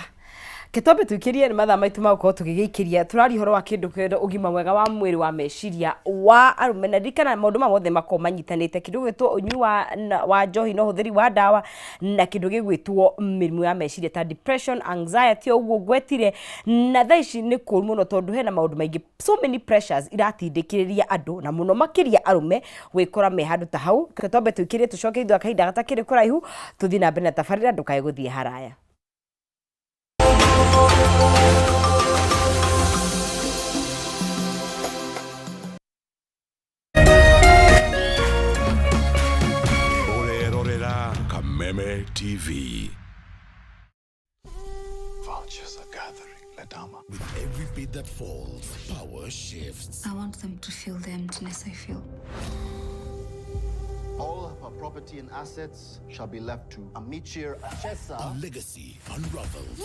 kĩtombe tũikĩrie nĩ mathaa maitũ ma gũkorwo tũgĩgĩikĩria. Tũraria ũhoro wa kĩndũ kĩndũ ũgima mwega wa mwĩrĩ wa meciria wa arũme, na ririkana maũndũ maya mothe makoragwo manyitanĩte, kĩndũ gĩgwĩtwo ũnyui wa njohi na ũhũthĩri wa ndawa, na kĩndũ gĩgwĩtwo mĩrimũ ya meciria ta depression, anxiety, o ũguo ngwetire. Na thaa ici nĩ kũru mũno, tondũ hena maũndũ maingĩ, so many pressures iratindĩkĩrĩria andũ, na mũno makĩria arũme, gwĩkora me handũ ta hau. Twambe tũikĩrie, tũcoke ithuĩ kahinda gatakĩrĩ kũraihu tũthiĩ na mbere na tabarĩra. Ndũkae gũthiĩ haraya. Ũrerorera Kameme TV. Vultures are gathering, Ledama. With every bit blade that falls, power shifts. I want them to feel the emptiness I feel. All of her property and assets shall be left to Amichir Achesa. A legacy unravels.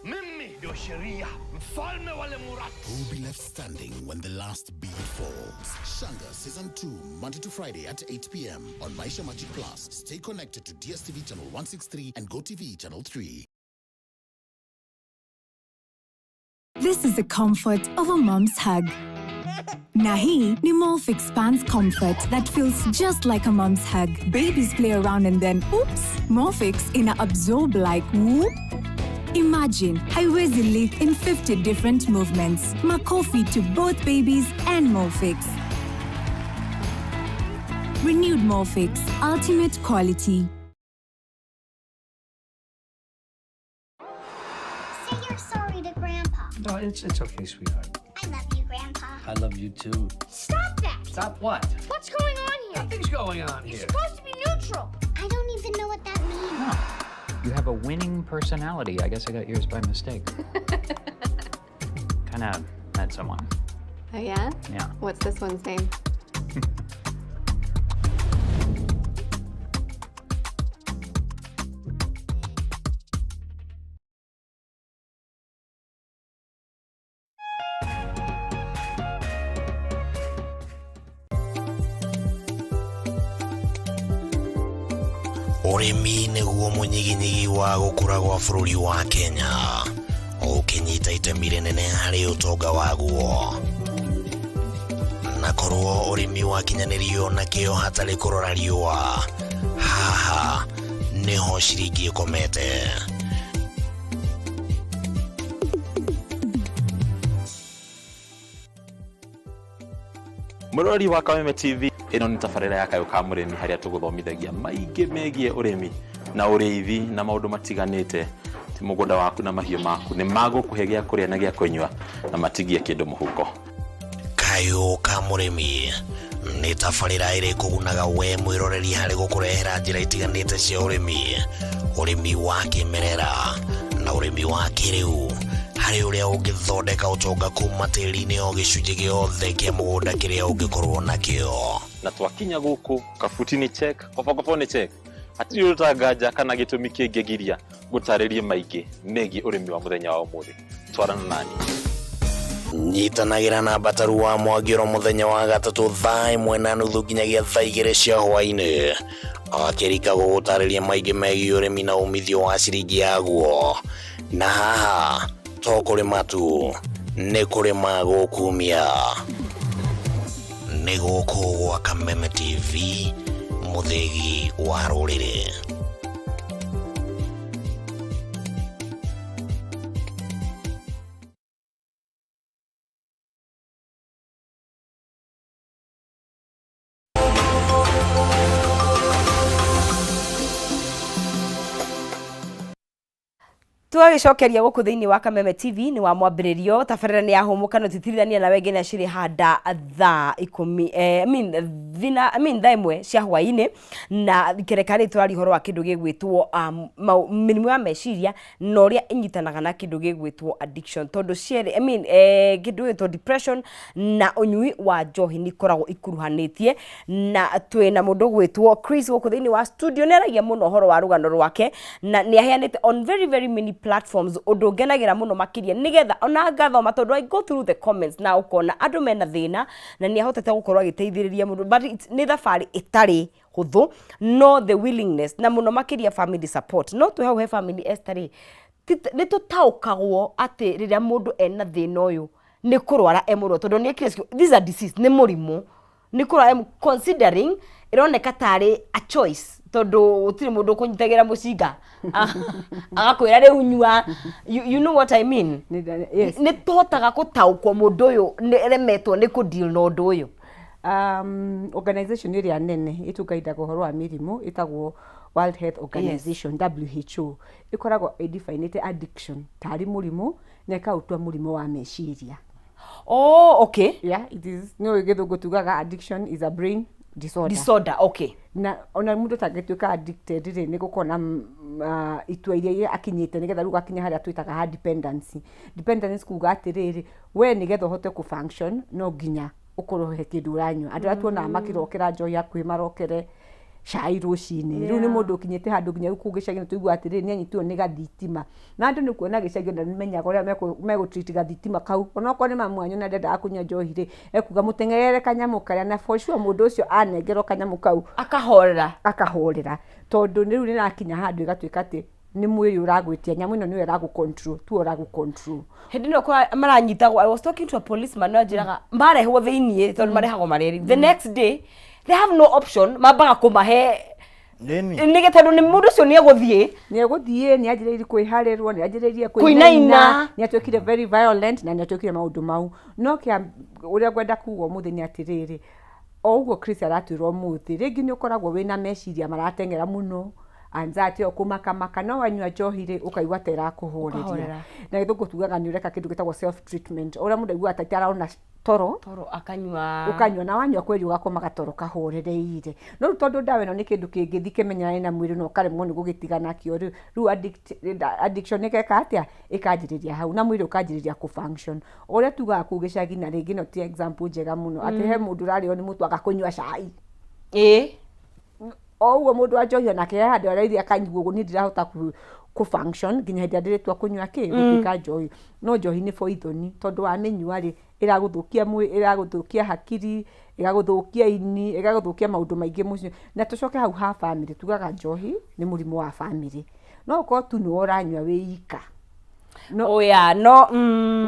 Mimi ndio sheria, mfalme wa Lemurat. Who will be left standing when the last bead falls? Shanga Season 2, Monday to Friday at 8 p.m. on Maisha Magic Plus. Stay connected to DSTV Channel 163 and GoTV Channel 3. This is the comfort of a mom's hug. Na hii ni Molfix Pants Comfort that feels just like a mom's hug. Babies play around and then, oops, Molfix ina absorb like whoop. Imagine haiwezi leak in 50 different movements. Makofi to both babies and Molfix. Renewed Molfix, ultimate quality. Say you're sorry to Grandpa. No, it's okay, sweetheart. I love you, Grandpa. I love you too. Stop that! Stop what? What's going on here? Nothing's going on You're here. supposed to be neutral. I don't even know what that means. You have a winning personality. I guess I got yours by mistake. Kind of met someone. Oh, yeah? Yeah. What's this one's name? Ũrĩmi nĩguo mũnyiginyigi wa gũkũra gwa bũrũri wa Kenya, ũkĩnyita itemi rĩnene harĩ ũtonga waguo. Na korwo ũrĩmi wakinyanĩrio na kĩo hatarĩ kũrora riũa, haha nĩho ciringi ĩkomete. Mũrori wa Kameme TV, ĩno nĩ tabarĩra ya Kayũ ka Mũrĩmi harĩa tũgũthomithagia maingĩ megiĩ ũrĩmi na ũrĩithi na maũndũ matiganĩte. Ti mũgũnda waku na mahiũ maku nĩ magũkũhe gĩa kũrĩa na gĩa kũnyua na matigie kĩndũ mũhuko. Kayũ ka Mũrĩmi nĩ tabarĩra ĩrĩ kũgunaga we mwĩroreri harĩ gũkũrehera njĩra itiganĩte cia ũrĩmi, ũrĩmi wa kĩmerera na ũrĩmi wa kĩrĩu, harĩ ũrĩa ũngĩthondeka ũtonga kuma tĩri-inĩ o gĩcunjĩ gĩothe kĩa mũgũnda kĩrĩa ũngĩkorwo nakĩo. Na twakinya gũkũ kabuti nĩ check, kobokobo nĩ check, hatirĩ ũtanganja kana gĩtũmi kĩngĩgiria gũtarĩrie maingĩ megiĩ ũrĩmi wa mũthenya wa ũmũthĩ. Twarana nani. Nyitanagĩra na Mbataru wa Mwangĩro mũthenya wa gatatũ thaa 1:30 nginyagia thaa 2 cia hwaĩ-inĩ, akĩrika gũgũtarĩria maingĩ megiĩ ũrĩmi na umithio wa ciringi yaguo. Na haha to kũrĩma tu, nĩ kũrĩma gũkumia. Nĩ gũkũ gwa Kameme TV, mũthĩgi wa rũrĩrĩ. Tũgagĩcokeria gũkũ thĩinĩ wa Kameme TV nĩ wa mwambĩrĩrio tabarĩra nĩ yahũmũka no tũtirithania nawe nginya cirĩ handa thaa ikũmi, I mean, thina, I mean, thaa 1 cia hwaĩ-inĩ. Na kereka rĩ tũraria ũhoro wa kĩndũ gĩgwĩtwo mĩrimũ ya meciria na ũrĩa ĩnyitanaga na kĩndũ gĩgwĩtwo addiction, tondũ cierĩ, I mean, kĩndũ gĩgwĩtwo depression na ũnyui wa njohi nĩ ikoragwo ikuruhanĩtie. Na twĩna mũndũ ũgwĩtwo Chris gũkũ thĩinĩ wa studio, nĩ aragia mũno ũhoro wa rũgano rwake na nĩ aheanĩte on very very many platforms, ũndũ ngenagĩra mũno makĩria nĩgetha ona ngathoma, tondũ I go through the comments na ũkona andũ mena thĩna na nĩ ahotete gũkorwo agĩteithĩrĩria mũndũ, but nĩ thabarĩ ĩtarĩ hũthũ, no the willingness na mũno makĩria family support. No twĩ hau he family Esther rĩ, nĩ tũtaũkagwo atĩ rĩrĩa mũndũ ena thĩna ũyũ nĩ kũrwara e mũrwaru, tondũ nĩ ekire this is a disease, nĩ mũrimũ, nĩ kũrwara considering ĩroneka tarĩ a choice, tondũ gũtirĩ mũndũ ũkũnyitagĩra mũcinga agakwĩra rĩu nyua, you know what I mean? Yes. Nĩ tũhotaga gũtaũkwo mũndũ ũyũ nĩ eremetwo nĩ kũ deal na ũndũ ũyũ. Organization ĩrĩa nene ĩtũgaindaga ũhoro wa mĩrimũ ĩtagwo World Health Organization, WHO, ĩkoragwo ĩdefinĩte addiction tarĩ mũrimũ na ĩkaũtua mũrimũ wa meciria. Oh, okay. Yeah, it is. No, gĩthũngũ tugaga addiction is a brain Disorder. Disorder, okay. Na ona mũndũ atangĩtuĩka addicted rĩ, nĩ gũkorwo na itua iria akinyĩte nĩgetha rĩu gakinya harĩa twĩtaga ha dependency. Dependency kuga atĩrĩrĩ, we nĩgetha ũhote kũ function no nginya ũkorwo he kĩndũ ũranyua. Andũ arĩa tuonaga makĩrokera njohi hakuhĩ marokere cai rũcinĩ, rĩu nĩ mũndũ ũkinyĩte handũ nginya rĩu kũu gĩcagi-inĩ tũiguaga atĩrĩrĩ, nĩ anyitirwo nĩ gathitima. Na andũ nĩ kuona gĩcagi ona nĩmenyaga ũrĩa megũ treat gathitima kau, onokorwo nĩ mamu wanyu na ndendaga kũnyua njohi rĩ, ekuga mũteng'erere kanyamũ karĩa, na for sure mũndũ ũcio anengerwo kanyamũ kau akahorera, akahorera, tondũ rĩu nĩ ĩrakinya handũ ĩgatuĩka atĩ nĩ mwĩrĩ ũragwĩtia, nyamũ ĩno nĩyo ĩragũ control, tiwe ũragũ control. Hĩndĩ ĩno maranyitagwo, I was talking to a policeman, no anjĩraga marehwo thĩiniĩ tondũ marehagwo mareri, the next day they have no option, mambaga kũmahe Nĩni. nĩ tondũ nĩ mũndũ ũcio nĩ egũthiĩ. Nĩ egũthiĩ, nĩ anjĩrĩirie kwĩharĩrwo, nĩ anjĩrĩirie kũinaina, nĩ atuĩkire very violent na nĩ atuĩkire maũndũ mau. No kĩa ũrĩa ngwenda kuga ũmũthĩ nĩ atĩrĩrĩ, o ũguo Chris aratwĩra ũmũthĩ, rĩngĩ nĩ ũkoragwo wĩna meciria marateng'era mũno, anxiety ĩyo kũmakamaka, no wanyua njohi rĩ, ũkaigua ta ĩrakũhoreria. Ũkahorera. Na gĩthũngũ tugaga nĩ ũreka kĩndũ gĩtagwo self treatment, ũrĩa mũndũ aiguaga ta arona toro, toro akanyua, ũkanyua, na wanyua kweri ũgakoma gatoro kahorereire. No rĩu tondũ ndawa ĩno nĩ kĩndũ kĩngĩthiĩ kĩmenyerane na mwĩrĩ na ũkaremwo nĩ gũgĩtiga nakĩo rĩ, rĩu addiction ĩgeka atĩa? Ĩkanjĩrĩria hau na mwĩrĩ ũkanjĩrĩria kũ function. O ũrĩa tugaga kũu gĩcagi, na rĩngĩ ĩno ti example njega mũno, atĩ he mũndũ ũrarĩo nĩ mũtwe agakũnyua cai. O ũguo mũndũ wa njohi onake he handũ arairie akanyua ũguo, niĩ ndirahota kũ function nginya hĩndĩ ĩrĩa ndĩrĩtua kũnyua kĩ, gũtuĩka njohi. No njohi nĩ poison, tondũ wamĩnyua rĩ, ĩragũthũkia mwĩrĩ, ĩragũthũkia hakiri, ĩgagũthũkia ini, ĩgagũthũkia maũndũ maingĩ mũciĩ. Na tũcoke hau ha bamĩrĩ, tugaga njohi nĩ mũrimũ wa bamĩrĩ. No ũkorwo tu nĩwe ũranyua wĩ ika. No, oh yeah, no,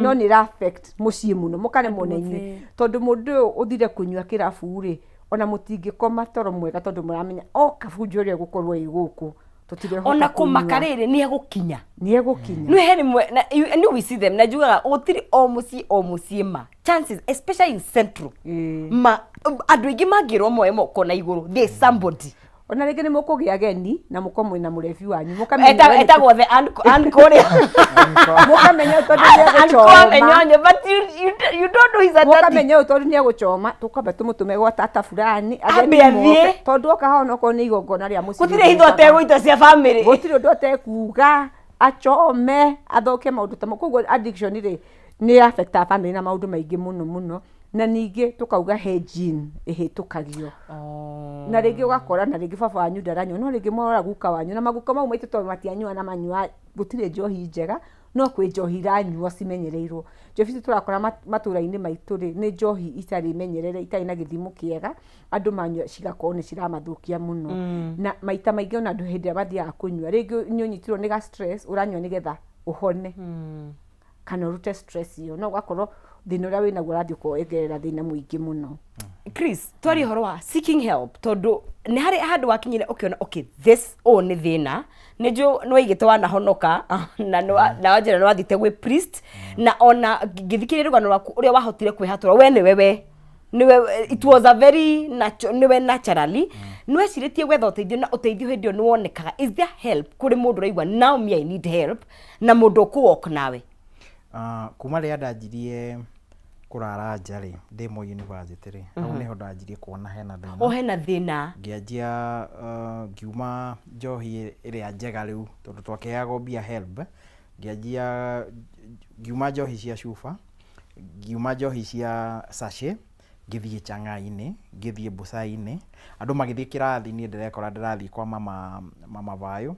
no nĩ ĩra affect mũciĩ mũno, mũkaremwo nĩ inyuĩ. Tondũ mũndũ ũyũ ũthire kũnyua kĩrabu rĩ, ona mũtingĩkoma toro mwega tondũ mũramenya oka bunjo ĩrĩa ĩgũkorwo ĩ gũkũ, tũtirehota ona kũmaka kũnyua. Rĩrĩ nĩ egũkinya. Nĩ egũkinya. Nĩ he rĩmwe na you we see them, na njugaga gũtirĩ o mũciĩ o mũciĩ ma chances, especially in central, ma andũ aingĩ mangĩrwo moe moko na igũrũ, there is somebody. Ona rĩngĩ nĩ mũkũgĩa ageni na mũkorwo mwĩna mũrebi wanyu, mũkamenya we nĩ Etagwo the uncle ũrĩa mũkamenya ũyũ tondũ nĩ uncle egũchoma. Amenyonyo, but you don't know he's a daddy. Mũkamenya ũyũ tondũ nĩ egũchoma, tũkwamba tũmũtũme gwa tata fulani, ageni ambe athiĩ. moke. Tondũ oka haha onokorwo nĩ igongona rĩa mũciĩ gũtirĩ hitho ategũita cia family. Gũtirĩ ũndũ atekuga, achome, athũkie maũndũ ta mau. Koguo addiction rĩ, nĩ affectaga family na maũndũ maingĩ mũno mũno. Na ningĩ tũkauga he gene ĩhĩtũkagio, na rĩngĩ ũgakora na rĩngĩ baba wanyu ndaranyua, no rĩngĩ mwarora guka wanyu na maguka mau maitũ, tondũ matianyua na manyua, gũtirĩ njohi njega, no kwĩ njohi iranyuo cimenyereirwo. Njohi ici tũrakora matũra-inĩ maitũ rĩ, nĩ njohi itarĩ menyerere, itarĩ na gĩthimo kĩega, andũ manyua cigakorwo nĩ ciramathũkia mũno. Na maita maingĩ ona andũ hĩndĩ ĩrĩa mathiaga kũnyua, rĩngĩ nĩ ũnyitirwo nĩ ga stress, ũranyua nĩgetha ũhone kana ũrute stress ĩyo, no ũgakorwo thĩna ũrĩa wĩnaguo ũrathiĩ ũkongerera thĩna mũingĩ mũno. Chris, twarie ũhoro wa seeking help, tondũ nĩ harĩ handũ wakinyire ũkĩona okay, this ũũ nĩ thĩna, nĩ njũ nĩ waigĩte wanahonoka na na wanjĩra nĩ wathiĩte gwĩ priest, na ona ngĩthikĩrĩria rũgano rwaku ũrĩa wahotire kwĩhatũra we nĩwe we nĩwe, it was a very natural, nĩwe naturally nĩ wecirĩtie gwetha ũteithio, na ũteithio hĩndĩ ĩyo nĩ wonekaga? Is there help kũrĩ mũndũ ũraigua now me I need help, na mũndũ ũkũ walk nawe? Kuma rĩrĩa ndanjirie kũrara nja rĩ, ndĩ Moi University rĩ, hau nĩho ndanjirie kuona hena thĩna. O hena thĩna. Ngĩanjia ngiuma njohi ĩrĩa njega rĩu, tondũ twakĩheagwo mbia HELB, ngĩanjia ngiuma njohi cia cuba, ngiuma njohi cia sachet, ngĩthiĩ chang'aa-inĩ, ngĩthiĩ busaa-inĩ, andũ magĩthiĩ kĩrathi, niĩ ndĩrekora ndĩrathiĩ kwa mama, mama Vayo,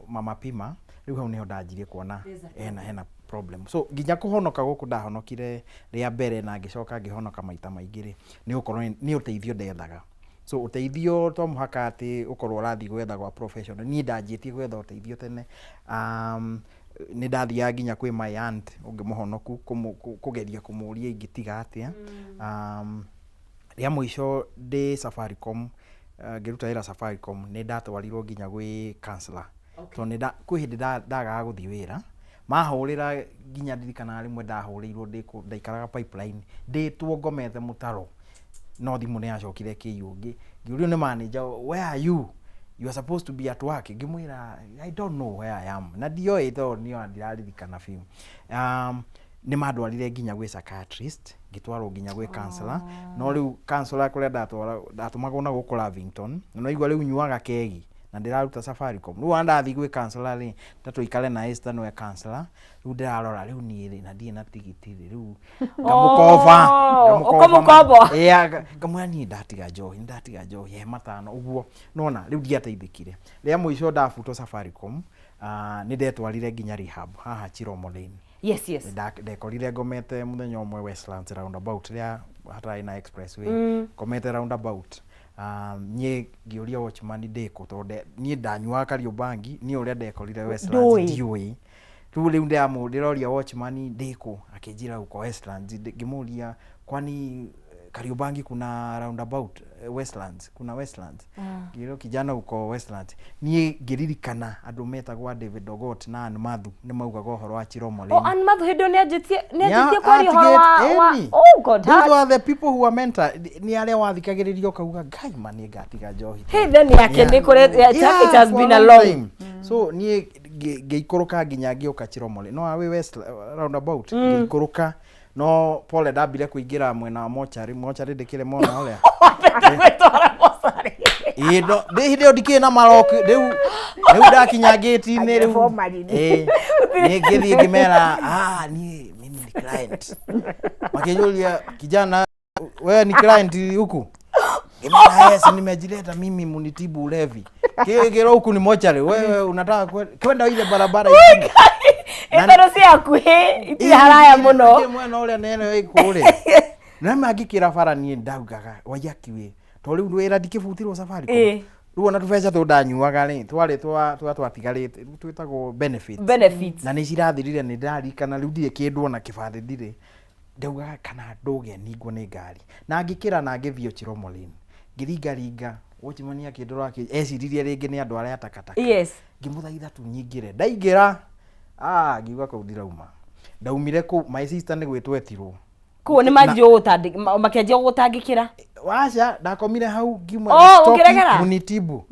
mama Pima, rĩu hau nĩho ndanjirie kuona hena problem. So nginya kũhonoka gũkũ ndahonokire rĩa mbere na ngĩcoka ngĩhonoka maita maingĩ rĩ, nĩ gũkorwo nĩ ũteithio ndethaga. So ũteithio to mũhaka atĩ ũkorwo ũrathiĩ gwetha gwa professional. Niĩ ndanjĩtie gwetha ũteithio tene. Nĩ ndathiaga nginya kwĩ my aunt ũngĩ mũhonoku kũgeria kũmũria ingĩtiga atĩa. Rĩa mũico ndĩ Safaricom, ngĩruta wĩra Safaricom, nĩ ndatwarirwo nginya gwĩ counselor. Tondũ kwĩ hĩndĩ ndagaga gũthiĩ wĩra, mahũrĩra nginya ndirikanaga rĩmwe ndahũrĩirwo ndĩ kũ, ndaikaraga Pipeline, ndĩtwo ngomete mũtaro, no thimũ nĩ yacokire ĩkĩiywo. Ngĩũrio nĩ manager, "Where are you? You are supposed to be at work." Ngĩmwĩra, "I don't know where I am." Na ndioĩ tondũ niĩ ona ndiraririkana biũ. Nĩ mandwarire nginya gwĩ psychiatrist, ngĩtwarwo nginya gwĩ counselor, no rĩu counselor kũrĩa ndatwara ndatũmagwo na gũkũ Lavington, na nĩwaigua rĩu nyuaga kegi na ndĩraruta Safaricom. Rĩu ona ndathiĩ gwĩ counselor rĩ, ta tũikare na Esther nĩwe counselor, rĩu ndĩrarora rĩu niĩ rĩ, na ndirĩ na tigiti rĩ, rĩu ngamũkoba, ngamũkoba Ũkamũkomboa. Ĩĩ, ngamwĩra niĩ ndatiga njohi, nĩndatiga njohi, he matano ũguo. Nĩwona, rĩu ndiateithĩkire. Rĩa mũico ndabutwo Safaricom, ah, nĩndetwarire nginya rehab haha Chiromo Lane. Yes. Ndekorire ngomete mũthenya ũmwe Westlands roundabout rĩa hatarĩ na expressway, ngomete roundabout. Ah, niĩ ngĩũria watchman ndĩkũ, tondũ niĩ ndanyuaga Kariobangi, niĩ ũrĩa ndekorire Westlands Ndũĩ. ndiũĩ. Rĩu ndĩroria watchman ndĩkũ, akĩnjĩra uko Westlands. Ngĩmũria kwani Kariobangi kuna roundabout, Westlands, kuna Westlands? Ngĩrwo kijana uko Westlands. Niĩ ngĩririkana andũ metagwo a David Ogot na Ann Mathu nĩ maugaga ũhoro wa Chiromo Lane. Oh, Ann Mathu hĩndĩ ĩyo nĩanjĩtie Nĩa- nĩanjĩtie kwaria ũhoro wa ĩni. Oh God. Those were the people who were mentor. Nĩ arĩa wathikagĩrĩria ũkauga Ngai ma nĩ ngatiga njohi. Hey, then yake nĩ kũre Yeah, it has for been a long long time. So niĩ ngĩikũrũka nginya ngĩũka Chiromo Lane. No wĩ West roundabout ngĩikũrũka, no pole ndambire kũingĩra mwena wa mochari. Mochari ndĩkĩrĩ mona ũrĩa. Gwĩtwara mocarĩ. Ĩĩ, no ndĩ hĩndĩ ĩyo ndikĩrĩ na maroki rĩu ndakinya ngĩti-inĩ rĩu. Formally. Ĩĩ, nĩ ngĩthiĩ ngĩmera, ah, niĩ mimi ni client. Makĩnjũria, kijana wewe ni client huku? Ngĩmera, yes, nimejileta mimi munitibu ulevi. Kĩro huku ni mochari, wewe unataka kwenda ile barabara ingine. Ĩtherũ ci hakuhĩ, itirĩ haraya mũno. Ĩ, mwena ũrĩa nene ĩkũrĩ na mangĩkĩra bara niĩ ndaugaga waiyakiwe, to rĩu wĩra ndikĩbutirwo Safaricom. Rĩu ona tũbeca tũ ndanyuaga rĩ, twarĩ twa twatigarĩte, rĩu twĩtagwo benefits. Benefits. Na nĩ cirathirire, nĩ ndarikana rĩu ndirĩ kĩndũ ona kĩbandĩ ndirĩ. Ndaugaga kana ndũge ningwo nĩ ngari, na ngĩkĩra na ngĩthiĩ Chiromo Lane, ngĩringaringa, watchman akĩndora eciririe rĩngĩ nĩ andũ arĩa takataka. Ngĩmũthaitha tu nyingĩre. Ndaingĩra, ah, ngiuga kũu ndirauma. Ndaumire kũu, my sister nĩ gwĩtwo etirwo. Koguo nĩ manjia makĩanjia gũgũtangĩkĩra. Waca, ndakomire hau ngiuma. Oh, stoki, ũkĩregera? Munitibu.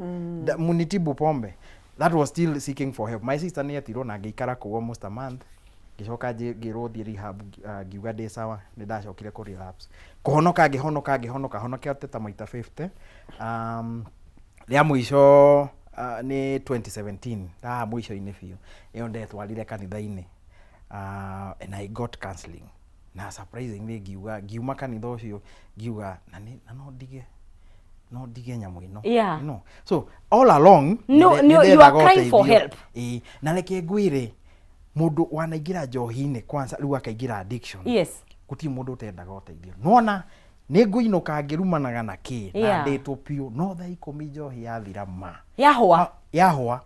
Munitibu pombe. That was still seeking for help. My sister nĩ etirwo na ngĩikara kũu almost a month. Ngĩcoka ngĩrwo thiĩ rehab, ngiuga ndĩ sawa, nĩ ndacokire kũ relapse. Kũhonoka ngĩhonoka ngĩhonoka, honokete ta maita 50. Rĩa mũico nĩ 2017, haha mũico-inĩ biũ. Ĩyo ndetwarire kanitha-inĩ. And I got counseling. Na surprisingly ngiuga, ngiuma kanitha ũcio ngiuga na nĩ, na no ndige nyamũ ĩno. You know? So all along No, no, you are nĩndethaga crying for ũteithio. help. Ĩĩ, na reke ngwĩre, mũndũ wanaingĩra njohi-inĩ kwanza rĩu akaingĩra addiction. Gũtirĩ mũndũ ũtendaga ũteithio. Nĩwona nĩ ngũinũka ngĩrumanaga na kĩ na ndĩtwo biũ, no thaa 10 njohi yathira ma. Yahũa. Yahũa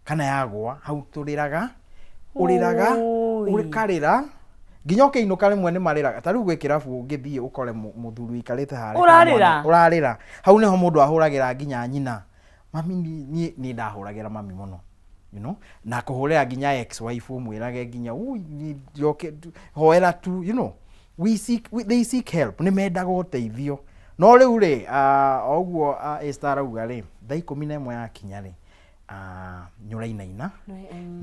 kana yagũa, hau tũrĩraga, ũrĩraga, ũkarĩra nginya ũkĩinũka rĩmwe nĩ marĩraga. Ta rĩu gwĩ kĩrabu ũngĩthiĩ ũkore mũthuri ũikarĩte harĩa Ũrarĩra? kana mwana, ũrarĩra. Hau nĩho mũndũ ahũragĩra nginya nyina. Mami, niĩ ndahũragĩra mami mũno. You know? Na kũhũrĩra nginya ex wife ũmwĩrage nginya ui niĩ njoke hoera tu, you know. We seek, we, they seek help. Nĩ mendaga ũteithio. No rĩu rĩ, o ũguo Esther arauga rĩ, thaa 11 yakinya rĩ, nĩ ũrainaina,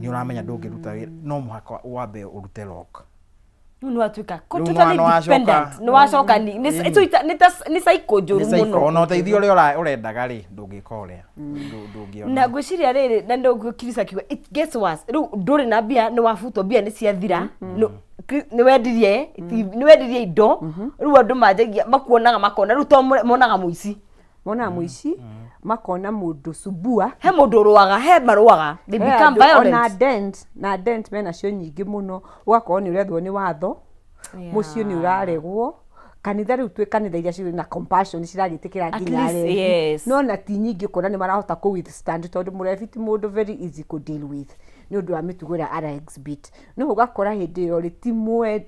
nĩ ũramenya ndũngĩruta wĩra, no mũhaka wambe ũrute lock. Rĩu nĩ watuĩka Rĩu totally nĩ wacoka. dependent. Nĩ wacoka nĩ cycle njũru Nĩ cycle. mũno. Ona ũteithio ũrĩa ũrendaga rĩ, ndũngĩka ũrĩa. Ndũngĩona. Na ngwĩciria rĩrĩ, na nĩ Chris akiuga it gets worse. Rĩu ndũrĩ na mbia, nĩ wabutwo, mbia nĩ ciathira. Nĩ wendirie indo. Rĩu andũ manjagia makuonaga, makona rĩu to monaga mũici. Monaga mũici, makona mũndũ subua. He mũndũ ũrũaga, he marũaga. They He become andũ, ona violent. dent, na dent menacio nyingĩ mũno. Ũgakorwo nĩ ũrethwo nĩ watho, mũciĩ nĩ ũraregwo, kanitha rĩu twĩ kanitha iria cirĩ na compassion ciragĩtĩkĩra At nginya least, arebi. yes. No na ti nyingĩ ũkona nĩ marahota kũ withstand, tondũ mũrebi ti mũndũ very easy kũ deal with nĩ ũndũ wa mĩtugo ĩrĩa ara exhibit. No ũgakora hĩndĩ ĩyo rĩ,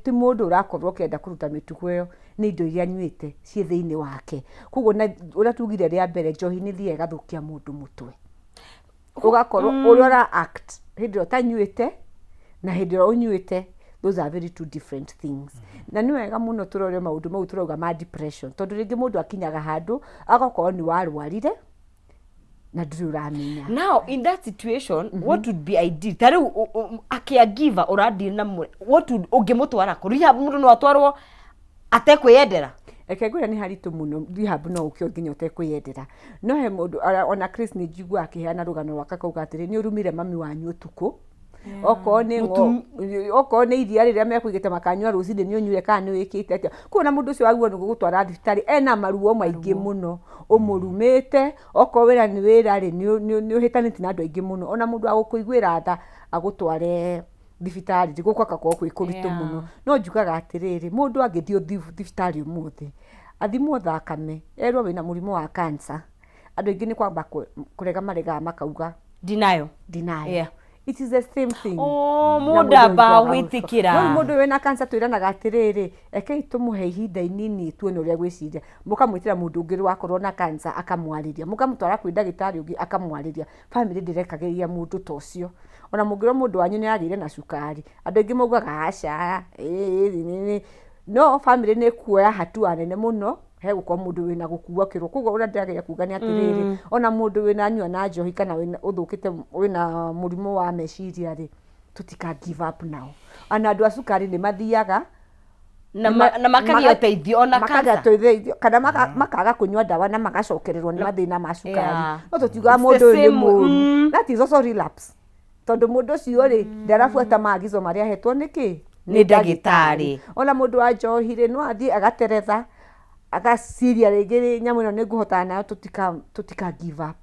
ti mũndũ ũrakorwo ũkĩenda kũruta mĩtugo ĩyo, nĩ indo iria anyuĩte ciĩ thĩinĩ wake. Koguo na ũrĩa tugire rĩa mbere, njohi nĩ ĩthiaga ĩgathũkia mũndũ mũtwe. Ũgakorwo ũrĩa ũra act hĩndĩ ĩrĩa ũtanyuĩte na hĩndĩ ĩrĩa ũnyuĩte, those are very two different things. Na nĩ wega mũno tũrore maũndũ mau tũrauga ma depression, tondũ rĩngĩ mũndũ akinyaga handũ agakorwo nĩ warwarire, Na ndũrĩ ũramenya. Now in that situation, what would be ideal? Ta rĩu a caregiver ũradeal na what would, ũngĩmũtwara kũ? Rehab mũndũ no atwarwo atekwĩyendera? Reke ngwĩre, nĩ haritũ mũno. Rehab no ũke nginya ũtekwĩyendera. No he mũndũ ona Chris nĩ njiguaga akĩheana rũgano rwake, akauga atĩrĩ, nĩ ũrumire mami wanyu ũtukũ, okorwo nĩ okorwo nĩ iria rĩrĩa mekũigĩte makanyua rũcinĩ, nĩ ũnyuire kana nĩ wĩkĩte atĩa. Koguo na mũndũ ũcio wagĩrĩirwo nĩ gũgũtwara thibitarĩ ena maruo maingĩ mũno, ũmũrumĩte, okorwo wĩra nĩ wĩra rĩ, nĩ ũhĩtanĩtie na andũ aingĩ mũno, ona mũndũ wa gũkũiguĩra tha agũtware thibitarĩ rĩ, gũka gakorwo kwĩ kũritũ mũno. No njugaga atĩrĩrĩ, mũndũ angĩthiĩ thibitarĩ ũmũthĩ athimwo thakame, erwo wĩna mũrimũ wa cancer, andũ aingĩ nĩ kwamba kũrega maregaga, makauga Denial. Denial. It is the same thing. Oh, Na mũndũ mũndũ amba ũyũ gwĩtĩkĩra. No mũndũ wĩna cancer twĩranaga atĩrĩrĩ, rekei tũmũhe ihinda inini tuone ũrĩa gwĩciria. Mũkamwĩtĩra mũndũ ũngĩ wakorwo na cancer akamwarĩria, mũkamũtwara kwĩ ndagĩtarĩ ũngĩ akamwarĩria. Family ndĩrekagĩrĩria mũndũ ta ũcio. Ona mũngĩrwo mũndũ wanyu nĩ agĩire na cukari, andũ aingĩ maugaga aca, ĩĩ, no family nĩ ĩkuoya hatua nene mũno he gũkorwo mũndũ wĩna gũkua kĩro. Koguo ũrĩa ndĩrageria kuga nĩ atĩrĩrĩ, ona mũndũ wĩna anyua na njohi kana wĩna ũthũkĩte, wĩna mũrimũ wa meciria rĩ, tũtika give up nao. Ona andũ a cukari nĩ mathiaga Na makagĩa ũteithio ona makagĩa cancer. ũteithio, kana makaga kũnyua ndawa na magacokererwo nĩ mathĩna ma cukari. No tũtiugaga It's the mũndũ ũyũ nĩ same, mũru. That is also relapse, tondũ mũndũ ũcio rĩ, ndarabuata maagizo marĩa ahetwo nĩ kĩ? Nĩ ndagĩtarĩ. Ona mũndũ wa njohi rĩ, no athiĩ agateretha, agaciria rĩngĩ rĩ, nyamũ ĩno nĩ ngũhotana nayo. Tũtika give up.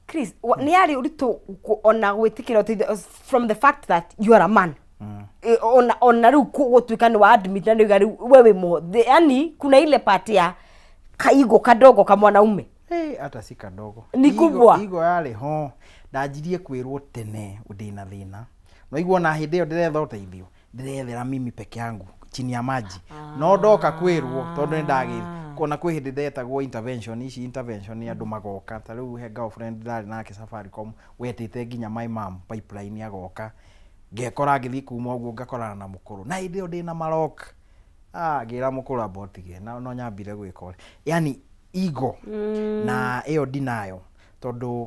Chris, nĩ yarĩ ũritũ ona gwĩtĩkĩra ũteithio from the fact that you are a man? Ona rĩu gũtuĩka nĩ wa admit na nĩuga rĩu we wĩ mũthĩ, yani kuna ile part ya kaigo kadogo ka mwanaume. Hey, hata si kadogo. Ni kubwa. Igo yarĩ ho. Ndanjirie kwĩrwo tene ndĩna thĩna. No igua ona hĩndĩ ĩyo ndĩretha ũteithio, ndĩrethera mimi peke yangu chini ya maji. No ndoka kwĩrwo tondũ nĩ ndagĩ ona kwĩ hĩndĩ ndetagwo intervention ici, intervention nĩ andũ magoka. Ta rĩu he girlfriend ndarĩ nake Safaricom wetĩte nginya my mom pipeline agoka, ngekora ngĩthiĩ kuma ũguo ngakorana na mũkũrũ, na hĩndĩ ĩyo ndĩna marok. Ah, ngĩra mũkũrũ amba ũtige na no nyambire gwĩka ũrĩa, yani ego na ĩyo ndinayo, tondũ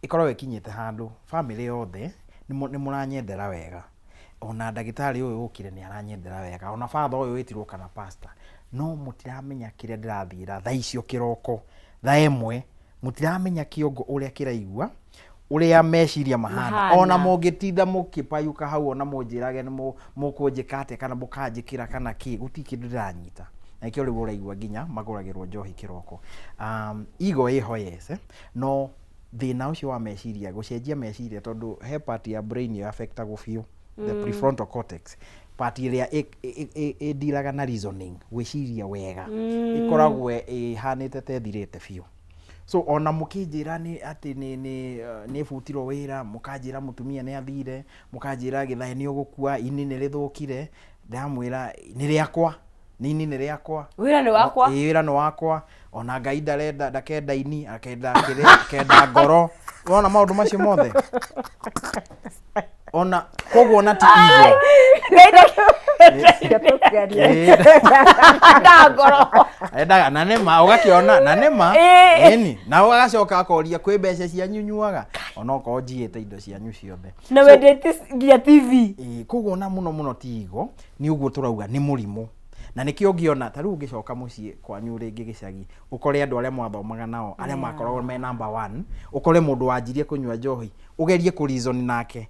ĩkoragwo ĩkinyĩte handũ family yothe nĩ mũranyendera wega, ona ndagĩtarĩ ũyũ ũkire nĩ aranyendera wega, ona father ũyũ wĩtirwo kana pastor, no mũtiramenya kĩrĩa ndĩrathiĩra thaa icio kĩroko thaa 1. Mũtiramenya kĩongo ũrĩa kĩraigua, ũrĩa meciria mahana. Mahana. Ona mũngĩtinda mũkĩpayuka hau, ona mũnjĩrage nĩ mũkũnjĩka atĩa kana mũkanjĩkĩra kana kĩ, gũtirĩ kĩndũ ndĩranyita. Na nĩkĩo rĩu ũraigua nginya magũragĩrwo njohi kĩroko. Ego ĩho, yes, eh? No thĩna ũcio wa meciria, gũcenjia meciria, tondũ he part ya brain ĩyo affectagwo biũ, the prefrontal cortex, part ĩrĩa ĩndiraga na reasoning, gwĩciria wega, ĩkoragwo ĩhanĩte ta ĩthirĩte biũ. So ona mũkĩnjĩra nĩ atĩ nĩ butirwo wĩra, mũkanjĩra mũtumia nĩ athire, mũkanjĩra gĩthaĩ nĩ ũgũkua, ini nĩ rĩthũkire, ndamwĩra nĩ rĩakwa, nĩ ini nĩ rĩakwa. Wĩra nĩ wakwa. Ĩĩ, wĩra nĩ wakwa. Ona Ngai ndarenda, ndakenda ini, akenda kĩrĩa, akenda ngoro. Wona maũndũ macio mothe, ona koguo ona ti ego. Ndangoro. Endaga na nĩma ũgakĩona na nĩma. Ĩni na ũgacoka akoria kwĩ mbeca cianyu nyuaga, onokorwo njiĩte indo cianyu ciothe. Na wendete nginya TV. Ĩĩ, koguo ona mũno mũno ti ego, nĩ ũguo tũrauga nĩ mũrimũ. Na nĩkĩo ũngĩona ta rĩu ũngĩcoka mũciĩ kwanyu rĩngĩ gĩcagi, ũkore andũ arĩa mwathomaga nao, arĩa makoragwo me number one, ũkore mũndũ wanjirie kũnyua njohi, ũgerie kũ reason nake,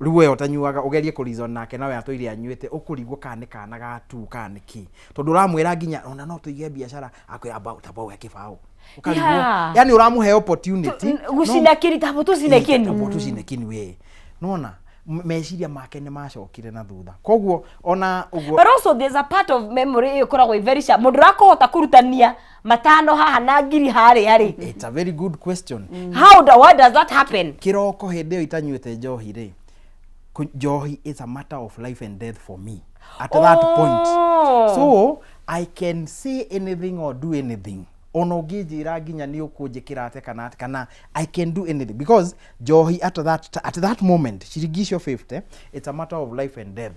rĩu we ũtanyuaga ũgerie kũ reason nake nawe atũire anyuĩte, ũkũrigwo kana nĩ kana ga tu kana nĩ kĩ, tondũ ũramwĩra nginya ona no tũige biacara, akwĩra tamba ũhe kĩbaũ. Ũkarigwo, yani ũramũhe opportunity Gũcina kĩni, tabo tũcine kĩni. Tabo tũcine kĩni. We nona meciria make nĩ macokire na thutha, koguo ona ũguo. But also there's a part of memory ĩyo ĩkoragwo ĩ very sharp, mũndũ ũrakũhota kũrutania matano haha na ngiri harĩa rĩ. It's a very good question. How do, why does that happen? Kĩroko hĩndĩ ĩyo itanyuĩte njohi rĩ, njohi is a matter of life and death for me at that point. So I can say anything or do anything. Ona ũngĩnjĩra nginya nĩ ũkũnjĩkĩra atĩa kana atĩa, kana I can do anything, because njohi at that moment, ciringi icio 50, it's a matter of life and death.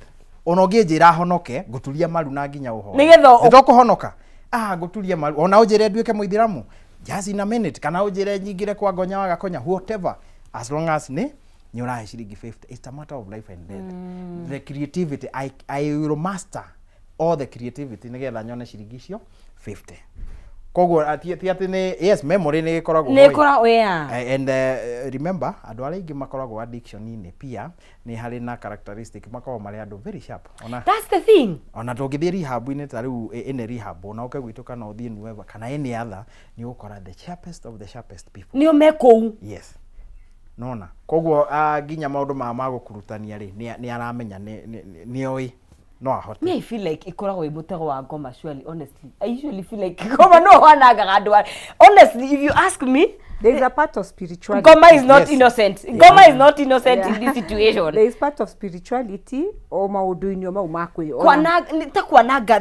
Ona ũngĩnjĩra honoke, ngũturia maru na nginya ũhoe. Nĩgetha Nĩtũkũhonoka, ah, ngũturia maru. Ona ũnjĩre nduĩke mũithĩramu. Just in a minute, kana ũnjĩre nyingĩre kwa Ngonya wa Gakonya, whatever, as long as nĩ nĩ ũrahe ciringi 50. It's a matter of life and death. The creativity, I will master all the creativity nĩgetha nyone ciringi icio 50. Koguo ti atĩ nĩ, yes, memory nĩ ĩkoragwo nĩ ho ĩ. ĩkoragwo, yeah. And remember, andũ arĩa aingĩ makoragwo addiction-inĩ pia nĩ harĩ na characteristic, makoragwo marĩ andũ very sharp. Ona That's the thing. Ona tũngĩthiĩ rehab-inĩ ta rĩu, ĩnĩ rehab, ona ũke gwitũ kana ũthiĩ Nueva kana any other, nĩ ũgũkora the sharpest of the sharpest people nĩo me kũu. Yes, nona koguo nginya maũndũ maya ma gũkurutania rĩ, nĩ aramenya, nĩ oĩ no ahote. Me, I feel like ikoragwo ĩ mũtego wa ngoma. Surely, honestly, I usually feel like ngoma no wanangaga andũ honestly, if you ask me. There is a part of spirituality. Ngoma is not innocent. Ngoma is not innocent in this situation. There is part of spirituality o maũndũ-inĩ o mau ma kwĩ Kwana nĩ ta kwananga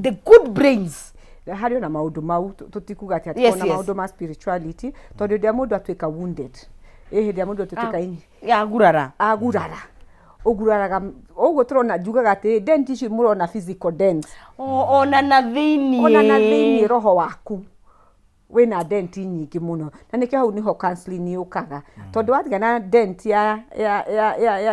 the good brains. Harĩ ona maũndũ mau, tũtikuga atĩ ona maũndũ ma spirituality, tondũ hĩndĩ ĩrĩa mũndũ atuĩka wounded, ĩ hĩndĩ ĩrĩa mũndũ atuĩka Agurara. Agurara, ũguraraga ũguo tũrona, njugaga atĩ dent icio mũrona, physical dents, Ona na thĩiniĩ. Ona na thĩiniĩ roho waku wĩna dent nyingĩ mũno, na nĩkĩo hau nĩho counseling yũkaga, tondũ watiga na dent ya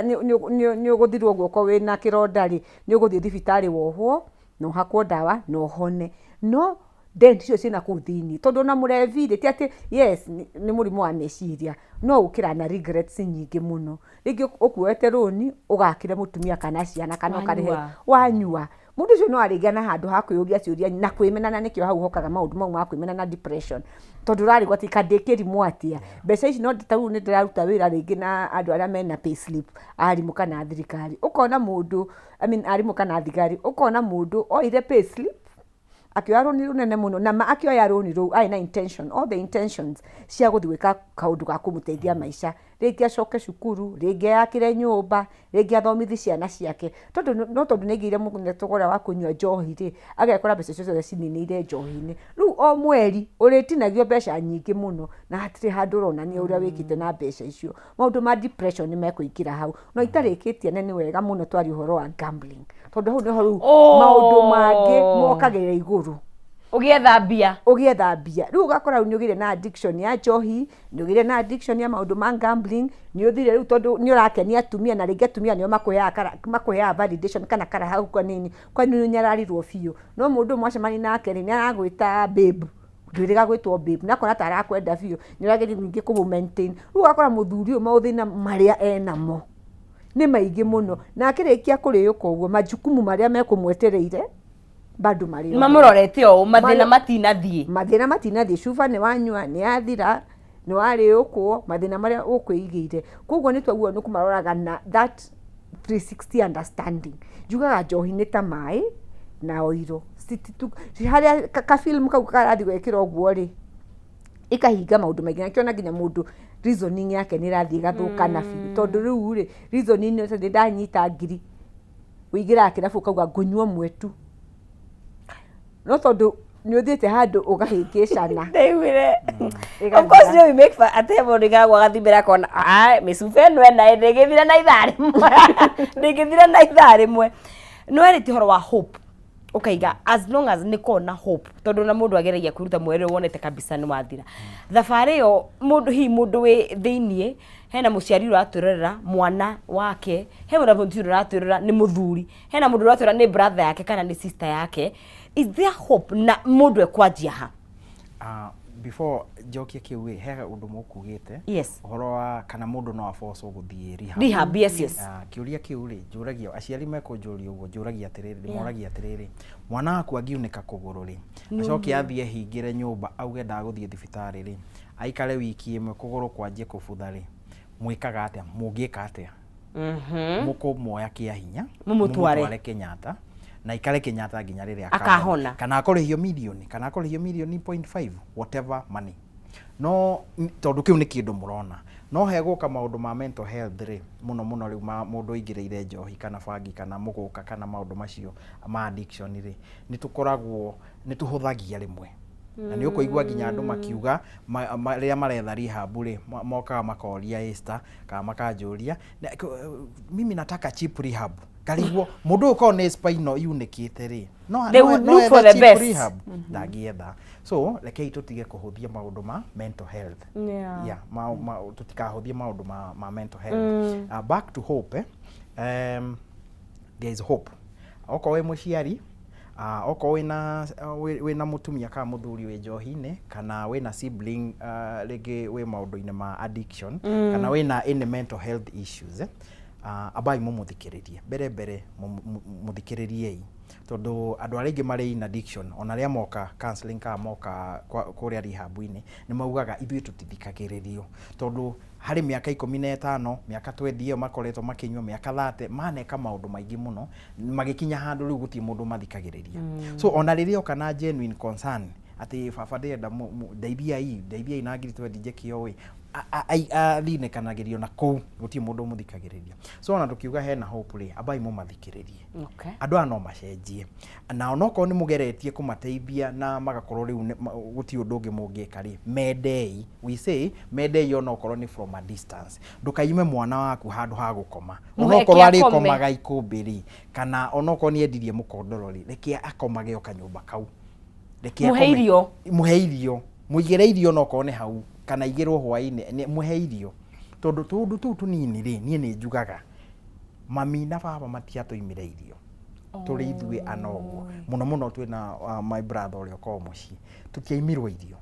nĩ ũgũthirwo guoko wĩna kĩronda rĩ, nĩ ũgũthiĩ thibitarĩ wohwo na ũhakwo ndawa na ũhone. No dent icio ciĩna kũu thĩiniĩ, tondũ ona mũrevi rĩ, ti atĩ, yes, nĩ mũrimũ wa meciria, no ũkĩra na regrets nyingĩ mũno. Rĩngĩ ũkuoete rũni ũgakĩre mũtumia kana ciana kana ũkarĩhe. Wanyua. Wanyua, mũndũ ũcio no arĩgĩa na handũ ha kwĩyũria ciũria na kwĩmena, na nĩkĩo hau hokaga maũndũ mau ma kwĩmena na depression, tondũ ũrarigwo atĩ kandĩ kĩrimũ atĩa mbeca ici. No ta rĩu nĩ ndĩraruta wĩra rĩngĩ na andũ arĩa mena pay slip, arimũ kana thirikari, ũkona mũndũ, I mean, arimũ kana thigari, ũkona mũndũ oire pay slip akĩoya rũni rũnene mũno, na ma akĩoya rũni rũu arĩ na intention, all the intentions cia gũthiĩ gwĩka kaũndũ ga kũmũteithia maica, rĩngĩ acoke cukuru, rĩngĩ eyakĩre nyũmba, rĩngĩ athomithi ciana ciake, tondũ no tondũ nĩ aigĩire mũtego ũrĩa wa kũnyua njohi rĩ, agekora mbeca icio ciothe cininĩire njohi-inĩ. Rĩu o mweri ũrĩtinagio mbeca nyingĩ mũno na hatirĩ handũ ũronania ũrĩa wĩkĩte na mbeca icio. Maũndũ ma depression nĩ mekũingĩra hau. No itarĩkĩtie, na nĩ wega mũno twaria ũhoro wa gambling, tondũ hau nĩho rĩu maũndũ mangĩ mokagĩrĩra igũrũ. Ũgĩetha mbia. Ũgĩetha mbia, rĩu ũgakora rĩu nĩ ũgĩire na addiction ya njohi, nĩ ũgĩire na addiction ya maũndũ ma gambling, nĩ ũthire rĩu tondũ nĩ ũrakenia atumia, na rĩngĩ atumia nĩo makũheaga validation kana karaha hau kanini, kwani nĩ ũnyararirwo biũ. No mũndũ ũmwe wacemania nake rĩ, nĩ aragwĩta babe, ndwĩrĩga gwĩtwo babe, na akona ta arakwenda biũ, nĩ ũrageria ningĩ kũmũ maintain. Rĩu ũgakora mũthuri ũyũ maũthĩna marĩa enamo nĩ maingĩ mũno, na akĩrĩkia kũrĩũka ũguo, majukumu marĩa mekũmwetereire bado marĩ o ho. Mamũrorete ũũ mathĩna matinathiĩ. Mathĩna matinathiĩ. Cuba nĩ wanyua, nĩ yathira, nĩ warĩũkwo mathĩna marĩa ũkwĩigĩire. Koguo nĩ twaguo nĩ kũmaroraga na that 360 understanding. Njugaga njohi nĩ ta maĩ na oiro. Harĩa ka film kau karathiĩ gwĩkĩra ũguo rĩ, ĩkahinga maũndũ maingĩ, na kĩona nginya mũndũ reasoning yake nĩ ĩrathiĩ ĩgathũkana biũ, tondũ rĩu rĩ, reasoning nĩ nĩ ndanyita ngiri, ũingĩraga kĩrabu ũkauga ngũnyua ũmwe tu, no tondũ nĩ ũthiĩte handũ ũgahĩngĩcana. Ndaiguire. Of course you make fun atĩ mũndũ ikaragwo agathimĩra akona, "Ai, mĩcuba ĩno ĩna ndĩngĩthira na ithaa rĩmwe, ndĩngĩthira na ithaa rĩmwe." Nĩ warĩtie ũhoro wa hope, ũkaiga as long as nĩ kona hope, tondũ na mũndũ ageragia kwĩruta mweri ũyũ wonete kabisa nĩ wathira thabarĩ ĩyo. Mũndũ, hihi mũndũ wĩ thĩiniĩ, hena mũciari ũratwĩrorera mwana wake, he mũndũ ũratwĩrorera nĩ mũthuri, hena mũndũ ũratwĩrora nĩ brother yake kana nĩ sister yake, is there hope na mũndũ ekwanjia ha? Before njokie kĩu ĩ, he ũndũ mũkugĩte ũhoro wa kana mũndũ no abocwo gũthiĩ rehab. Rehab, yes. Kĩũria kĩu rĩ, njũragia aciari mekũnjũria ũguo, njũragia atĩrĩrĩ, ndĩmoragia atĩrĩrĩ, mwana waku angiunĩka kũgũrũ rĩ, acoke athiĩ ehingĩre nyũmba auge ndagũthiĩ thibitarĩ rĩ, aikare wiki ĩmwe kũgũrũ kwanjie kũbutha rĩ, mwĩkaga atĩa? Mũngĩka atĩa? Mũkũmuoya kĩa hinya? Mũmũtware. Mũmũtware Kenyatta na aikare Kenyatta nginya rĩrĩa akahona. Kana akũrĩhio mirioni, kana akũrĩhio mirioni point five, whatever money. No tondũ kĩu nĩ kĩndũ mũrona, no hegũka maũndũ ma mental health rĩ, mũno mũno rĩu ma mũndũ aingĩrĩire njohi kana bangi kana mũgũka kana maũndũ macio ma addiction rĩ, nĩ tũkoragwo nĩ tũhũthagia rĩmwe, na nĩ ũkũigua nginya andũ makiuga rĩrĩa maretha rehab rĩ, mokaga makoria Esther kana makanjũria, "Mimi nataka cheap rehab." Ngarigwo mũndũ ũyũ korwo nĩ spinal yunĩkĩte rĩ, no They no would no look for ethe the cheap best. rehab ndangĩetha. So rekei tũtige kũhũthia maũndũ ma mental health. Yeah, tũtikahũthie maũndũ ma mental health. Back to hope, eh? There is hope. Okorwo wĩ mũciari, okorwo wĩna mũtumia kana mũthuri wĩ njohi-inĩ, kana wĩna sibling rĩngĩ wĩ maũndũ-inĩ ma addiction, kana wĩna any mental health issues, eh? Ambai mũmũthikĩrĩrie mbere mbere, mũthikĩrĩriei, tondũ andũ arĩa aingĩ marĩ in addiction, ona arĩa moka counseling kana moka kũrĩa rehab-inĩ, nĩ maugaga ithuĩ tũtithikagĩrĩrio, tondũ harĩ mĩaka 15, mĩaka 20 ĩyo makoretwo makĩnyua, mĩaka 30, maneka maũndũ maingĩ mũno, magĩkinya handũ rĩu gũtirĩ mũndũ mathikagĩrĩria. So ona rĩrĩa oka na genuine concern atĩ baba ndĩrenda ndeithiai, ndeithiai na ngiri 20 njĩke ũũ, athinĩkanagĩrio na kũu gũtirĩ mũndũ ũmũthikagĩrĩria. So ona tũkiuga hena hope rĩ, ambai mũmathikĩrĩrie. Andũ aya no macenjie, na onokorwo nĩ mũgeretie kũmateithia na magakorwo rĩu gũtirĩ ũndũ ũngĩ mũngĩka rĩ, mendei. We say mendei onokorwo nĩ from a distance. Ndũkaime mwana waku handũ ha gũkoma. Mũheke onokorwo akome. arĩkomaga ikũmbĩ rĩ, kana onokorwo nĩ endirie mũkondoro rĩ, reke akomage o kanyũmba kau. Reke Mũhe akome. irio. Mũhe irio, mũigĩre irio onokorwo nĩ hau, kana igĩrwo hwaĩ-inĩ, mũhe irio, tondũ tũndũ tũu tũnini rĩ, niĩ nĩ njugaga mami na baba matiatũimire irio tũrĩ ithuĩ ana ũguo, mũno mũno twĩna my brother ũrĩa ũkoragwo mũciĩ, tũtiaimirwo irio,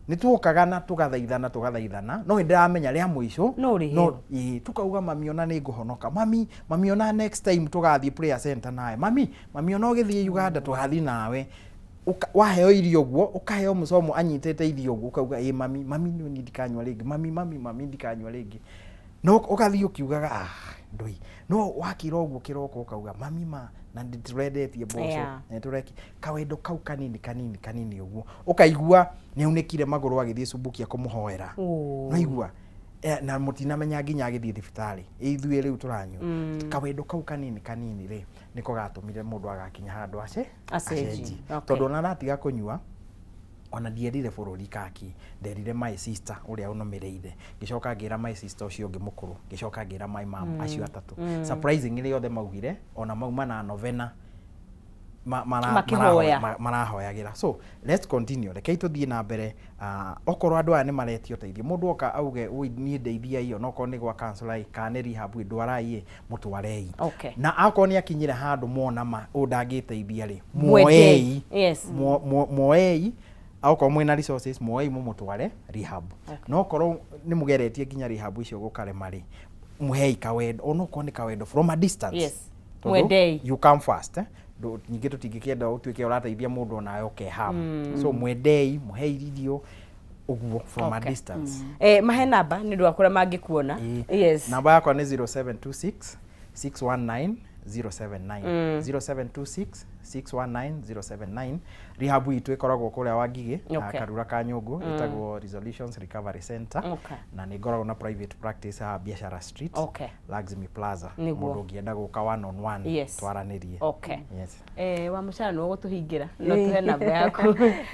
nĩ tuokaga na tũgathaithana tũgathaithana, no nĩndĩramenya rĩa mũico No ũrĩheo. No ĩĩ, tukauga mami ona nĩ ngũhonoka, mami, mami ona next time tũgathiĩ prayer center nawe, mami, mami ona ũgĩthiĩ Uganda tũgathiĩ nawe. Waheo irio ũguo, ũkaheo mũcomo anyitĩte irio ũguo, ũkauga ĩ mami, mami nĩ ndikanyua rĩngĩ, mami, mami, mami ndikanyua rĩngĩ, no ũgathiĩ ũkiugaga ah ndũi, no wakira ũguo kĩroko ũkauga mami ma na ndĩtũrendetie mboco, na nĩtũreki kawendo kau kanini kanini kanini ũguo, ũkaigua nĩ aunĩkire magũrũ agĩthiĩ Subukia kũmũhoera. Waigua na mũtinamenya nginya agĩthiĩ thibitarĩ, ithuĩ rĩu tũranyua kawendo kau kanini kanini rĩ, nĩko gatũmire mũndũ agakinya handũ ace Acenjie. acenjie. Tondũ ona aratiga kũnyua, ona ndierire bũrũri kaki, nderire my sister ũrĩa ũnũmĩrĩire, ngĩcoka ngĩra my sister ũcio ũngĩ mũkũrũ, ngĩcoka ngĩra my mom, acio atatũ. Surprisingly othe maugire ona mauma na novena Makĩhoya. Marahoyagĩra. So let's continue, rekei tũthiĩ na mbere. Okorwo andũ aya nĩ maretio ũteithio, mũndũ oka auge ui niĩ ndeithiai, onokorwo nĩ gwa counselor ĩ, kana nĩ rehab ĩ, ndwarai ĩ, mũtwarei. Na akorwo nĩ akinyire handũ mona ma ũyũ ndangĩteithia rĩ, Mwendei. muoei. Yes. Muoei, okorwo mwĩna resources, muoei mũmũtware rehab. No okorwo nĩ mũgeretie nginya rehab icio gũkarema rĩ, mũhei kawendo, onokorwo nĩ kawendo from a distance. Tondũ Mwendei. you come first, eh? Ningĩ tũtingĩkĩenda ũtuĩke ũrateithia mũndũ onawe ũkehama. So mwendei, mũhei irio ũguo from a distance. Mahe namba nĩ ũndũ wa kũrĩa mangĩkuona. Yes. Namba yakwa nĩ 0726 619 079, 0726 619 079. Rehab itũ ĩkoragwo kũrĩa Wangigĩ, Karura ka Nyũngũ, ĩtagwo Resolutions Recovery Center. Na nĩ ngoragwo na private practice haha Biashara Street, Laxmi Plaza. Mũndũ ũngĩenda gũka one on one, twaranĩrie. Yes. Wa mũcara nĩwe ũgũtũhingĩra, no tũhe namba yaku.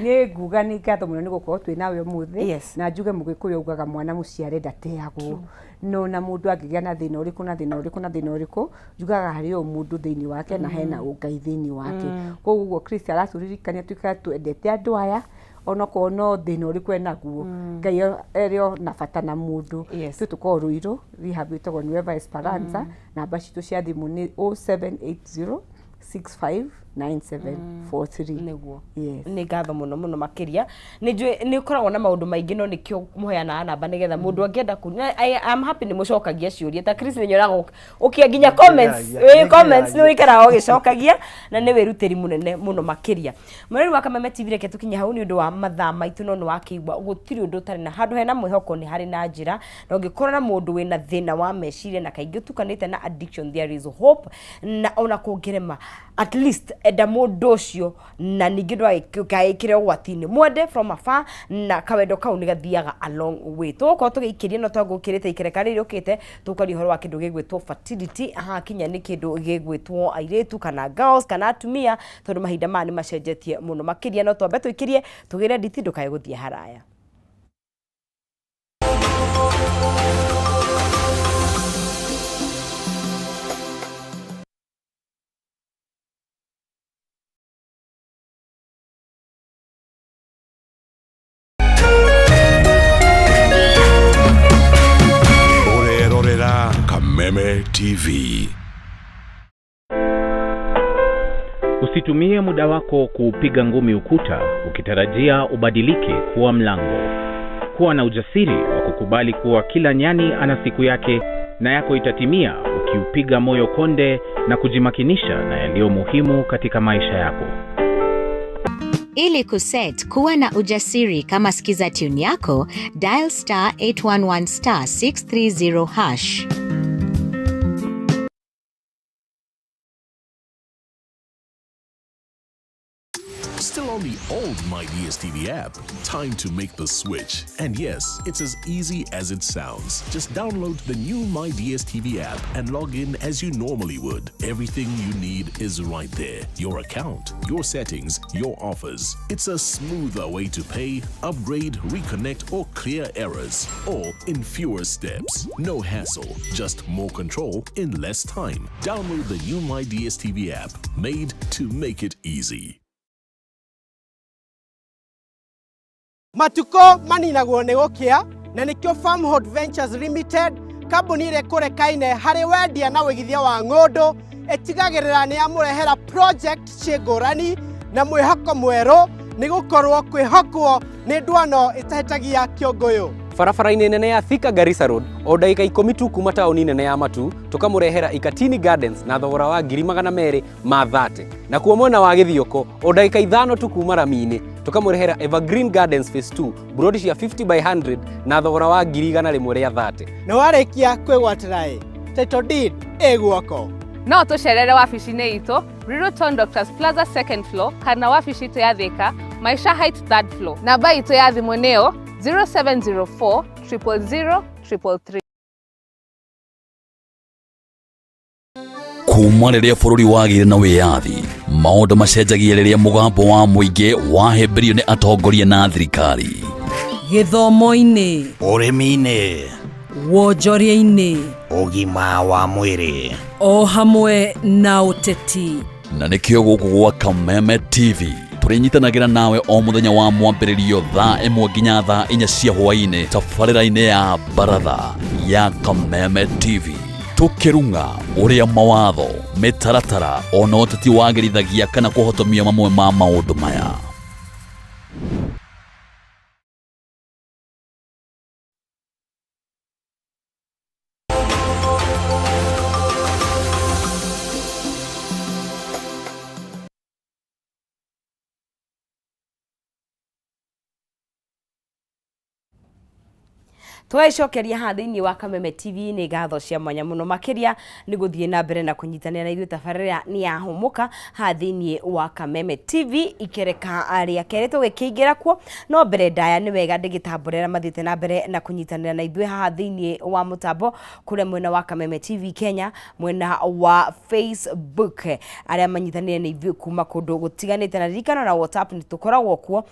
Nĩ nguga nĩ ngatho mũno nĩ gũkorwo twĩ nawe ũmũthĩ. Na njuge mũgĩkũyũ augaga mwana mũciare ndateagwo, no na mũndũ angĩgĩa na thĩna ũrĩkũ na thĩna ũrĩkũ na thĩna ũrĩkũ, njugaga harĩ o mũndũ thĩinĩ wake na hena ũngai thĩinĩ wake. Koguo ũguo Kristo aratũririkania tuĩke twendete andũ aya, onokorwo no thĩna ũrĩkũ enaguo, Ngai erĩ o na bata na mũndũ. Ithuĩ tũkoragwo Ruiru, rehab ĩtagwo Nueva Esperanza. Namba citũ cia thimũ nĩ 0780 659743. Nĩguo. Yes. Nĩ ngatho mũno mũno makĩria. Nĩ njũĩ nĩ ũkoragwo na maũndũ maingĩ, no nĩkĩo mũheanaga namba nĩgetha mũndũ angĩenda ku na I am happy nĩ mũcokagia ciũria. Ta Chris nĩ nyonaga ũkia nginya comments, Nĩngeragia, ĩ comments nĩ nĩngeragia. ũikaraga ũgĩcokagia, na nĩ wĩrutĩri mũnene mũno makĩria. Mwĩrori wa Kameme TV, reke tũkinye hau nĩ ũndũ wa mathaa maitũ, no nĩ wakĩigua gũtirĩ ũndũ ũtarĩ na handũ hena mwĩhoko, nĩ harĩ na njĩra. Na ũngĩkorwo na mũndũ wĩna thĩna wa meciria na kaingĩ ũtukanĩte na addiction, there is hope. Na ona kũngĩrema, at least enda mũndũ ũcio, na ningĩ ndũgagĩkĩre ũgwati-inĩ, mwende from afar, na kawendo kau nĩ gathiaga a long way. Tũgũkorwo tũgĩikĩria, no twagũkĩrĩte ikereka rĩrĩ rĩũkĩte, tũkaria ũhoro wa kĩndũ gĩgwĩtwo fertility, hakinya nĩ kĩndũ gĩgwĩtwo airĩtu kana girls kana atumia, tondũ mahinda maya nĩ macenjetie mũno makĩria. No twambe tũikĩrie tũgĩre nditi, ndũkae gũthiĩ haraya. Kameme TV. Usitumie muda wako kuupiga ngumi ukuta ukitarajia ubadilike kuwa mlango. Kuwa na ujasiri wa kukubali kuwa kila nyani ana siku yake na yako itatimia ukiupiga moyo konde na kujimakinisha na yaliyo muhimu katika maisha yako. Ili kuset kuwa na ujasiri kama skiza tune yako, dial star 811 star 630 hash. Still on the old My DSTV app? Time to make the switch. And yes, it's as easy as it sounds. Just download the new My DSTV app and log in as you normally would. Everything you need is right there. Your account, your settings, your offers. It's a smoother way to pay, upgrade, reconnect, or clear errors. All in fewer steps. No hassle, just more control in less time. Download the new My DSTV app, made to make it easy. Matuko maninagwo nĩ gũkĩa na nĩkĩo Farmhold Ventures Limited, kambuni ĩrĩa ĩkũrekaine harĩ wendia na wĩigithia wa ng'ũndũ, ĩtigagĩrĩra nĩ yamũrehera project ciĩ ngũrani na mwĩhoko mwerũ, nĩ gũkorwo kwĩhokwo nĩ ndwano ĩtahĩtagia kĩũngũyũ. Barabara-inĩ nene ya Thika Garissa Road, o ndagĩka 10 tu kuma taũni nene ya Matu, tũkamũrehera Ikatini Gardens na thogora wa 230,000. Nakuo mwena wa Gĩthioko, o ndagĩka 5 tu kuma rami-inĩ, tũkamũrehera Evergreen Gardens Phase 2, buroti cia 50 by 100 na thogora wa 130,000. Na warĩkia kwĩgwatĩra ĩ title deed ĩ guoko. No tũcerere wabici-inĩ itũ Ruiru Town Doctors Plaza second floor, kana wabici itũ ya Thika Maisha Heights third floor. Namba itũ ya thimũ nĩyo 0704 000 333. Kuma rĩrĩa bũrũri wagĩire na wĩyathi, maũndũ macenjagia rĩrĩa mũgambo wa mũingĩ wahĩmbĩrio nĩ atongoria na thirikari. Gĩthomo-inĩ, ũrĩmi-inĩ, wonjoria-inĩ, ũgima wa mwĩrĩ, o hamwe na ũteti. Na nĩkĩo gũkũ gwa Kameme TV tũrĩnyitanagĩra nawe o mũthenya wa mwambĩrĩrio thaa 1 nginya thaa 4 cia hwaĩ-inĩ tabarĩra-inĩ ya baratha ya Kameme TV, tũkĩrung'a ũrĩa mawatho, mĩtaratara ona ũteti wagĩrithagia kana kũhotomia mamwe ma maũndũ maya. Tũgagĩcokeria haha thĩinĩ wa Kameme TV nĩ ngatho cia mwanya mũno makĩria nĩ gũthiĩ na mbere na kũnyitanĩra na ithuĩ. Tabarĩra nĩ yahũmũka haha thĩinĩ wa Kameme TV, ikereka rĩa kerĩ tũgĩkĩingĩra kuo. No mbere ndaya nĩ wega ndĩgĩtambũrĩra mathiĩte na mbere na kũnyitanĩra na ithuĩ haha thĩinĩ wa mũtambo kũrĩa mwena wa Kameme TV Kenya, mwena wa Facebook, arĩa manyitanĩire na ithuĩ kuma kũndũ gũtiganĩte. Na ririkana na WhatsApp nĩ tũkoragwo kuo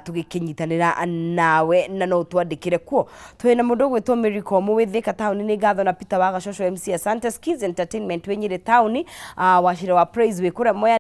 tũgĩkĩnyitanĩra nawe, na no twandĩkĩre kuo. Twĩna mũndũ ũgwĩtwo Mary Komu wĩ Thika taũni, nĩ ngatho. Na Peter wa Gacocwo MC, asante. Skills Entertainment wĩ Nyĩrĩ taũni, Wacira wa Praise wĩ kũrĩa Mwea.